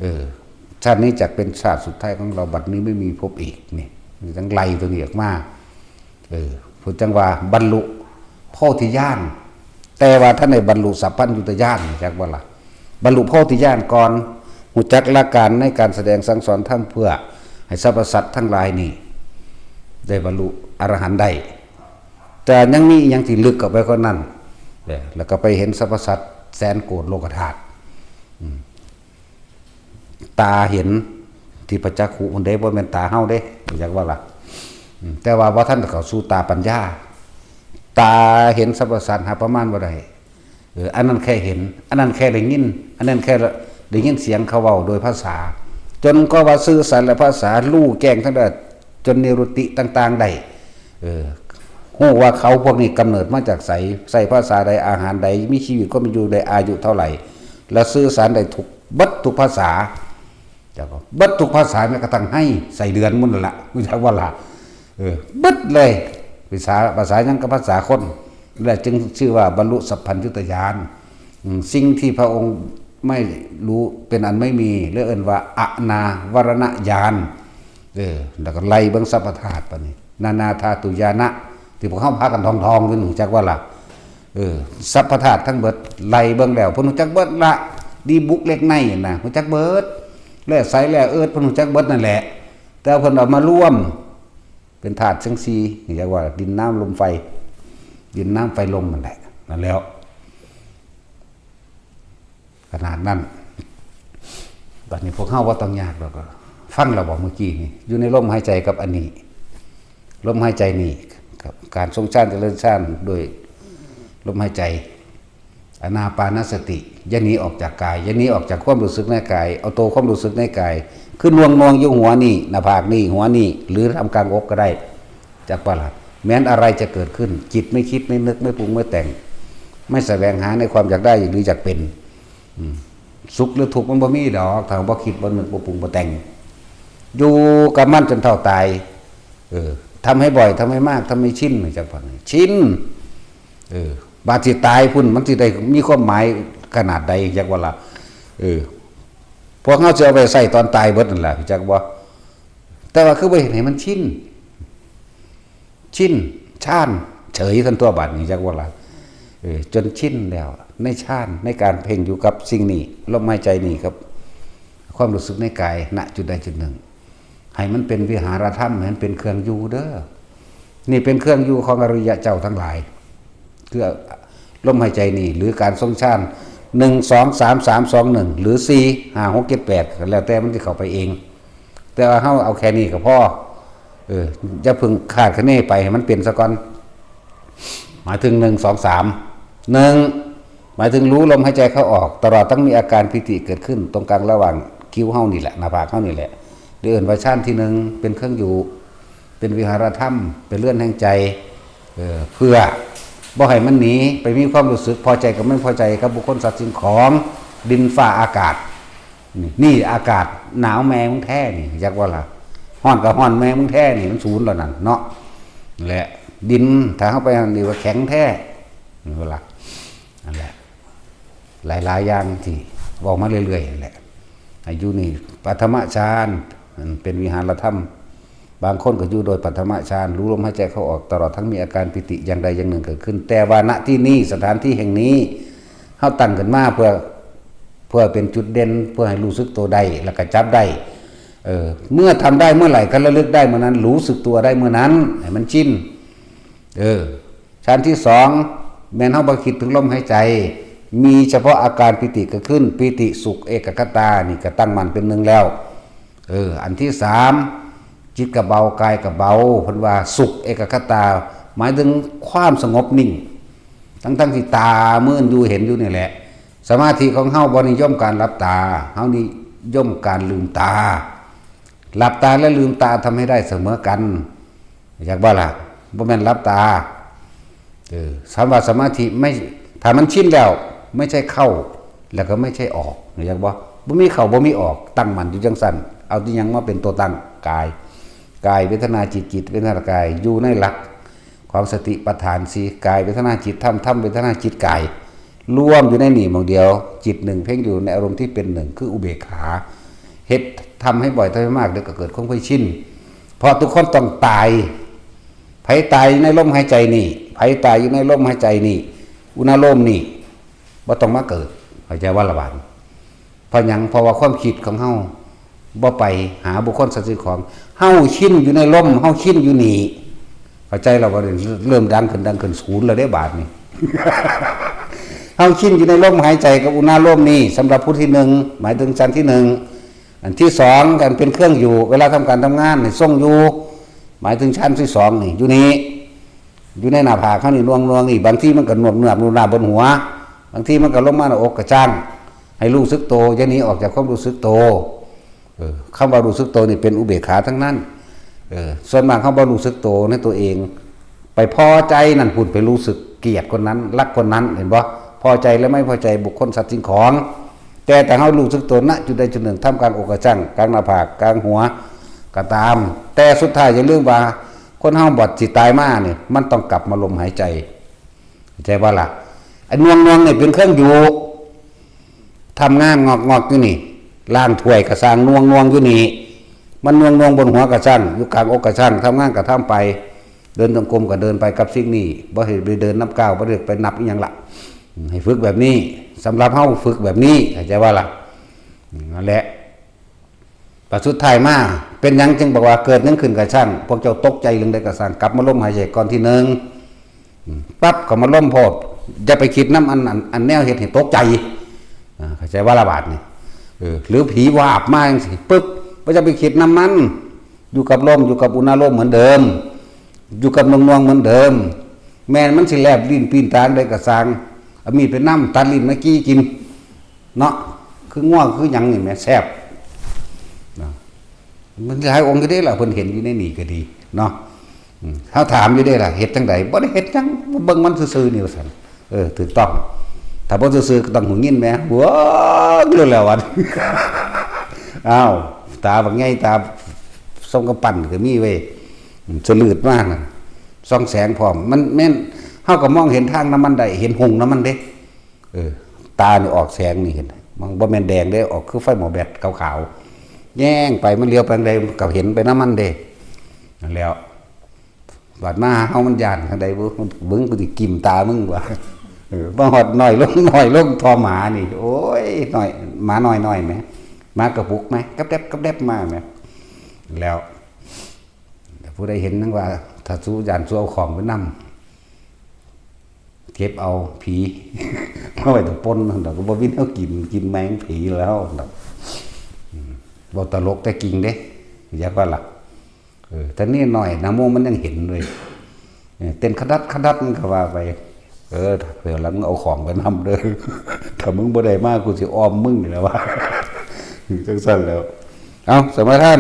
เออ ชาตินี้จักเป็นชาติสุดท้ายของเรา บัดนี้ไม่มีพบอีก นี่ จั่งไล่ตัวนี้ออกมา เออ เพิ่นจั่งว่าบรรลุโพธิญาณ แต่ว่าท่านได้บรรลุสัพพัญญุตญาณ จักบ่ล่ะ? บรรลุโพธิญาณก่อน ฮู้จักหลักการในการแสดงสั่งสอนธรรม เพื่อให้สรรพสัตว์ทั้งหลายนี่ ได้บรรลุอรหันต์ได้ แต่ยังมีอีหยังที่ลึกเข้าไปกว่านั้น เออ แล้วก็ไปเห็นสรรพสัตว์แสนโกฏโลกธาตุ อืม ตาเห็น ทิพจักขุ พุ้นเด้ บ่แม่นตาเฮาเด้ จักบ่ล่ะ? อืม แต่ว่าบ่ทันเข้าสู่ตาปัญญา ตาเห็นสรรพสัตว์หาประมาณบ่ได้ เออ อันนั้นแค่เห็น อันนั้นแค่ได้ยิน อันนั้นแค่ได้ยินเสียงเขาเว้าโดยภาษา จนก็ว่าสื่อสารและภาษา รู้แจ้งทั้งหลาย จนนิรุตติต่างๆได้ เออ ฮู้ว่าเขาพวกนี้กำเนิดมาจากไส ใช้ภาษาใด อาหารใด มีชีวิตความเป็นอยู่ได้อายุเท่าไหร่ และสื่อสารได้ทุก เบิดทุกภาษา จักบ่ เบิดทุกภาษา แม้กระทั่งไฮ ไส้เดือนหมู่นั่นล่ะ ฮู้จักบ่ล่ะ? เออ เบิดเลย ภาษา ภาษาหยังก็ภาษาคน และจึงชื่อว่าบรรลุสัพพัญญุตญาณ อืม สิ่งที่พระองค์ไม่รู้เป็นอันไม่มี และเอิ้นว่าอนาวรณญาณ เออ แล้วก็ไล่เบิ่งสรรพธาตุปานนี้ นานาธาตุญาณะ ที่พวกเฮาพากันท่องๆอยู่นี่ จักบ่ล่ะ? เออ สรรพธาตุทั้งเบิด ไล่เบิ่งแล้ว เพิ่นฮู้จักเบิดละ ดีบุกเหล็กในนะ ฮู้จักเบิด แร่ใสแร่เอิร์ธ เพิ่นฮู้จักเบิดนั่นแหละ แต่เพิ่นเอามารวมเป็นธาตุจั่งซี่ เรียกว่าดินน้ำลมไฟ ดินน้ำไฟลมนั่นแหละ นั่นแล้ว ขนาดนั้น บัดนี้พวกเฮาบ่ต้องยากดอก ฟังแล้วบ่เมื่อกี้นี่ อยู่ในลมหายใจกับอันนี้ ลมหายใจนี่ กับการทรงฌานเจริญฌานโดยลมหายใจ อานาปานสติ อย่าหนีออกจากกาย อย่าหนีออกจากความรู้สึกในกาย เอาตัวความรู้สึกในกาย คือหน่วงๆอยู่หัวนี่ หน้าผากนี่ หัวนี่ หรือทำกลางอกก็ได้ จักบ่ล่ะ แม้นอะไรจะเกิดขึ้น จิตไม่คิด ไม่นึก ไม่ปรุง ไม่แต่ง ไม่แสวงหาในความอยากได้หรืออยากเป็น อืม สุขหรือทุกข์มันบ่มีดอก ถ้าบ่คิด บ่นึก บ่ปรุง บ่แต่ง อยู่กับมันจนเฒ่าตาย เออ ทำให้บ่อย ทำให้มาก ทำให้ชิน จักบ่ล่ะ ชิน เออ บาดสิตายพุ้น มันสิได้มีความหมายขนาดใด จักบ่ล่ะ เออ พวกเฮาสิเอาไปใช้ตอนตายเบิดนั่นล่ะ จักบ่ แต่ว่าคือบ่เฮ็ดให้มันชิน ชิน ชาน เฉยซั่นตัวบาดนี้ จักบ่ล่ะ เออ จนชินแล้ว ในฌาน ในการเพ่งอยู่กับสิ่งนี้ ลมหายใจนี่ครับ ความรู้สึกในกาย ณ จุดใดจุดหนึ่ง ให้มันเป็นวิหารธรรม ให้มันเป็นเครื่องอยู่เด้อ นี่เป็นเครื่องอยู่ของอริยะเจ้าทั้งหลาย คือลมหายใจนี่ หรือการทรงฌาน หนึ่ง สอง สาม สาม สอง หนึ่ง หรือ สี่ ห้า หก เจ็ด แปด ก็แล้วแต่มันสิเข้าไปเอง แต่ว่าเฮาเอาแค่นี้ก็พอ เออ อย่าเพิ่งคาดคะเนไปให้มันเป็นซะก่อน หมายถึง หนึ่ง สอง สาม หนึ่ง หมายถึงรู้ลมหายใจเข้าออก ตลอดทั้งมีอาการปีติเกิดขึ้นตรงกลางระหว่างคิ้วเฮานี่แหละ หน้าผากเฮานี่แหละ เรียกว่าฌานที่หนึ่ง เป็นเครื่องอยู่ เป็นวิหารธรรม เป็นเรือนแห่งใจ เออ เพื่อบ่ให้มันหนีไปมีความรู้สึกพอใจกับไม่พอใจกับบุคคลสัตว์สิ่งของ ดินฟ้าอากาศ นี่ นี่อากาศหนาวแม่มึงแท้นี่ จักบ่ล่ะ ฮ้อนก็ฮ้อนแม่มึงแท้นี่ มันศูนย์แล้วนั่นเนาะ และดิน ถ้าเฮาไปนั่นนี่ว่าแข็งแท้ นี่บ่ล่ะ นั่นแหละ หลายๆอย่างที่เว้ามาเรื่อยๆนั่นแหละ อายุนี่ปฐมฌาน มันเป็นวิหารธรรม บางคนก็อยู่โดยปฐมฌาน รู้ลมหายใจเข้าออก ตลอดทั้งมีอาการปีติอย่างใดอย่างหนึ่งเกิดขึ้น แต่ว่า ณ ที่นี่ สถานที่แห่งนี้ เฮาตั้งขึ้นมาเพื่อ เพื่อเป็นจุดเด่น เพื่อให้รู้สึกตัวได้ แล้วก็จับได้ เออ เมื่อทำได้เมื่อไหร่ ก็ระลึกได้เมื่อนั้น รู้สึกตัวได้เมื่อนั้น ให้มันชิน เออ ฌานที่สอง แม่นเฮาบ่คิดถึงลมหายใจ มีเฉพาะอาการปีติเกิดขึ้น ปีติสุขเอกัคคตา นี่ก็ตั้งมั่นเป็นหนึ่งแล้ว เออ อันที่สาม จิตก็เบากายก็เบา เพิ่นว่าสุขเอกคตา หมายถึงความสงบนิ่ง ทั้งๆที่ตามืนอยู่เห็นอยู่นี่แหละ สมาธิของเฮาบ่นิยมการหลับตา เฮานิยมการลืมตา หลับตาและลืมตาทำให้ได้เสมอกัน อยากว่าล่ะ บ่แม่นหลับตา เออ คำว่าสมาธิไม่ ถ้ามันชินแล้ว ไม่ใช่เข้า แล้วก็ไม่ใช่ออก อยากบ่ บ่มีเข้า บ่มีออก ตั้งมั่นอยู่จังซั่น เอาที่ยังมาเป็นตัวตั้ง กาย กายเวทนาจิต จิตเวทนากาย อยู่ในหลักของสติปัฏฐานสี่ กายเวทนาจิตธรรม ธรรมเวทนาจิตกาย รวมอยู่ในนี่หม่องเดียว จิตหนึ่งเพ่งอยู่ในอารมณ์ที่เป็นหนึ่ง คืออุเบกขา เฮ็ด ทำให้บ่อย ทำให้มาก เดี๋ยวก็เกิดความเคยชิน เพราะทุกคนต้องตาย ไผตายอยู่ในลมหายใจนี่ ไผตายอยู่ในลมหายใจนี่ อุณาโลมนี่ บ่ต้องมาเกิด เข้าใจว่าละบาด เพราะหยัง เพราะว่าความคิดของเฮาบ่ไปหาบุคคลสัตว์สิ่งของ เฮาชินอยู่ในลม เฮาชินอยู่นี่ เข้าใจแล้วบ่ เริ่มดังขึ้น ดังขึ้น ศูนย์แล้วเด้บาดนี่ เฮาชินอยู่ในลมหายใจกับอุณาโลมนี่ สำหรับผู้ที่หนึ่ง หมายถึงชั้นที่หนึ่ง อันที่สอง อันเป็นเครื่องอยู่ เวลาทำการทำงานให้ทรงอยู่ หมายถึงชั้นที่สองนี่ อยู่นี่ อยู่ในหน้าผากเฮานี่ นวงๆ นี่ บางทีมันก็นวบๆ นวบๆ บนหัว บางทีมันก็ลงมาหน้าอกกระจ้าง ให้รู้สึกโต อย่าหนีออกจากความรู้สึกโต เออ คำว่ารู้สึกโตนี่เป็นอุเบกขาทั้งนั้น เออ ส่วนมากเฮาบ่รู้สึกโตในตัวเอง ไปพอใจนั่นพุ้น ไปรู้สึกเกลียดคนนั้น รักคนนั้น เห็นบ่ พอใจและไม่พอใจบุคคลสัตว์สิ่งของ แต่ถ้าเฮารู้สึกโต ณ จุดใดจุดหนึ่ง ท่ามกลางอกกระจ้าง กลางหน้าผาก กลางหัว ก็ตาม แต่สุดท้ายอย่าลืมว่า คนเฮาบาดสิตายมานี่ มันต้องกลับมาลมหายใจ เข้าใจบ่ล่ะ ไอ้นวงๆ นี่เป็นเครื่องอยู่ ทำงานงอกๆ อยู่นี่ ล้างถ้วยก็ซ่าง นวงๆ อยู่นี่ มันนวงๆ บนหัวก็ซ่าง อยู่กลางอกก็ซ่าง ทำงานก็ทำไป เดินจงกรมก็เดินไปกับสิ่งนี้ บ่ให้ไปเดินนับก้าว บ่ได้ไปนับอิหยังละ ให้ฝึกแบบนี้ สำหรับเฮาฝึกแบบนี้ เข้าใจบ่ล่ะ นั่นแหละ บัดสุดท้ายมา เป็นหยังจึงบอกว่าเกิดหยังขึ้นก็ซ่าง พวกเจ้าตกใจเรื่องใดก็ซ่าง กลับมาลมหายใจก้อนที่หนึ่ง อืม ปั๊บ ก็มาลมโพด อย่าไปคิดนำอัน อัน อันแนวเฮ็ดให้ตกใจ อ่า เข้าใจว่าละบาดนี่ เออ หรือผีวาบมาจังซี่ ปึ๊บ บ่จะไปคิดนำมัน อยู่กับลม อยู่กับอุณาโลมเหมือนเดิม อยู่กับนวงๆ เหมือนเดิม แม่นมันสิแลบลิ้นปิ้นตาใดก็ซ่าง เอามีดไปนำ ตัดลิ้นมาจี้กิน เนาะ คืองัวคือหยังนี่แหม แซ่บ นะ มันหลายองค์อยู่เด้ล่ะ เพิ่นเห็นอยู่ในนี่ก็ดี เนาะ อืม เฮาถามอยู่เด้ล่ะ เฮ็ดจั่งใด บ่ได้เฮ็ดหยัง เบิ่งมันซื่อๆ นี่ว่าซั่น เออ ถูกต้อง ถ้าบ่ซื่อๆ ก็ต้องหูยินแหม หัวเรื่องแล้ววัน อ้าว ตาบักใหญ่ ตาส่องกำปั้นก็มีเว้ย อืม สะลืดมากน่ะ ส่องแสงพร้อม มันแม่น เฮาก็มองเห็นทางนำมันได้ เห็นหงส์นำมันเด้ เออ ตานี่ออกแสงนี่เห็น มันบ่แม่นแดงเด้ ออกคือไฟหม้อแบตขาวๆ แยงไป มันเหลียวไปทางใด มันก็เห็นไปนำมันเด้ นั่นแหล้ว บาดมาเฮามันย้านทางใดบ่ มึง กูสิกิมตามึงว่า เออ มาฮอดน้อยลง น้อยลง ท่อหมานี่ โอ้ย น้อย หมาน้อยๆ แหม หมากระปุกแหม กับแดบ กับแดบมาแหม แล้ว แต่ผู้ใดเห็นนั่นว่า ถ้าสู้ย้านสู้เอาของไปนำ เก็บเอาผี มาไว้ตะปนนั่นดอก ก็บ่มีแนวกิน กินแมงผีแล้วดอก อืม บ่ตลกแต่จริงเด้ อยากว่าล่ะ เออ แต่นี่น้อย นะโมมันยังเห็นเลย เออ เต้นขดัดขดัดมันก็ว่าไป เออ เดี๋ยวหลังมึงเอาของไปนำเด้อ ถ้ามึงบ่ได้มา กูสิอ้อมมึงนี่แหละว่า จังซั่นแล้ว เอาสมาทาน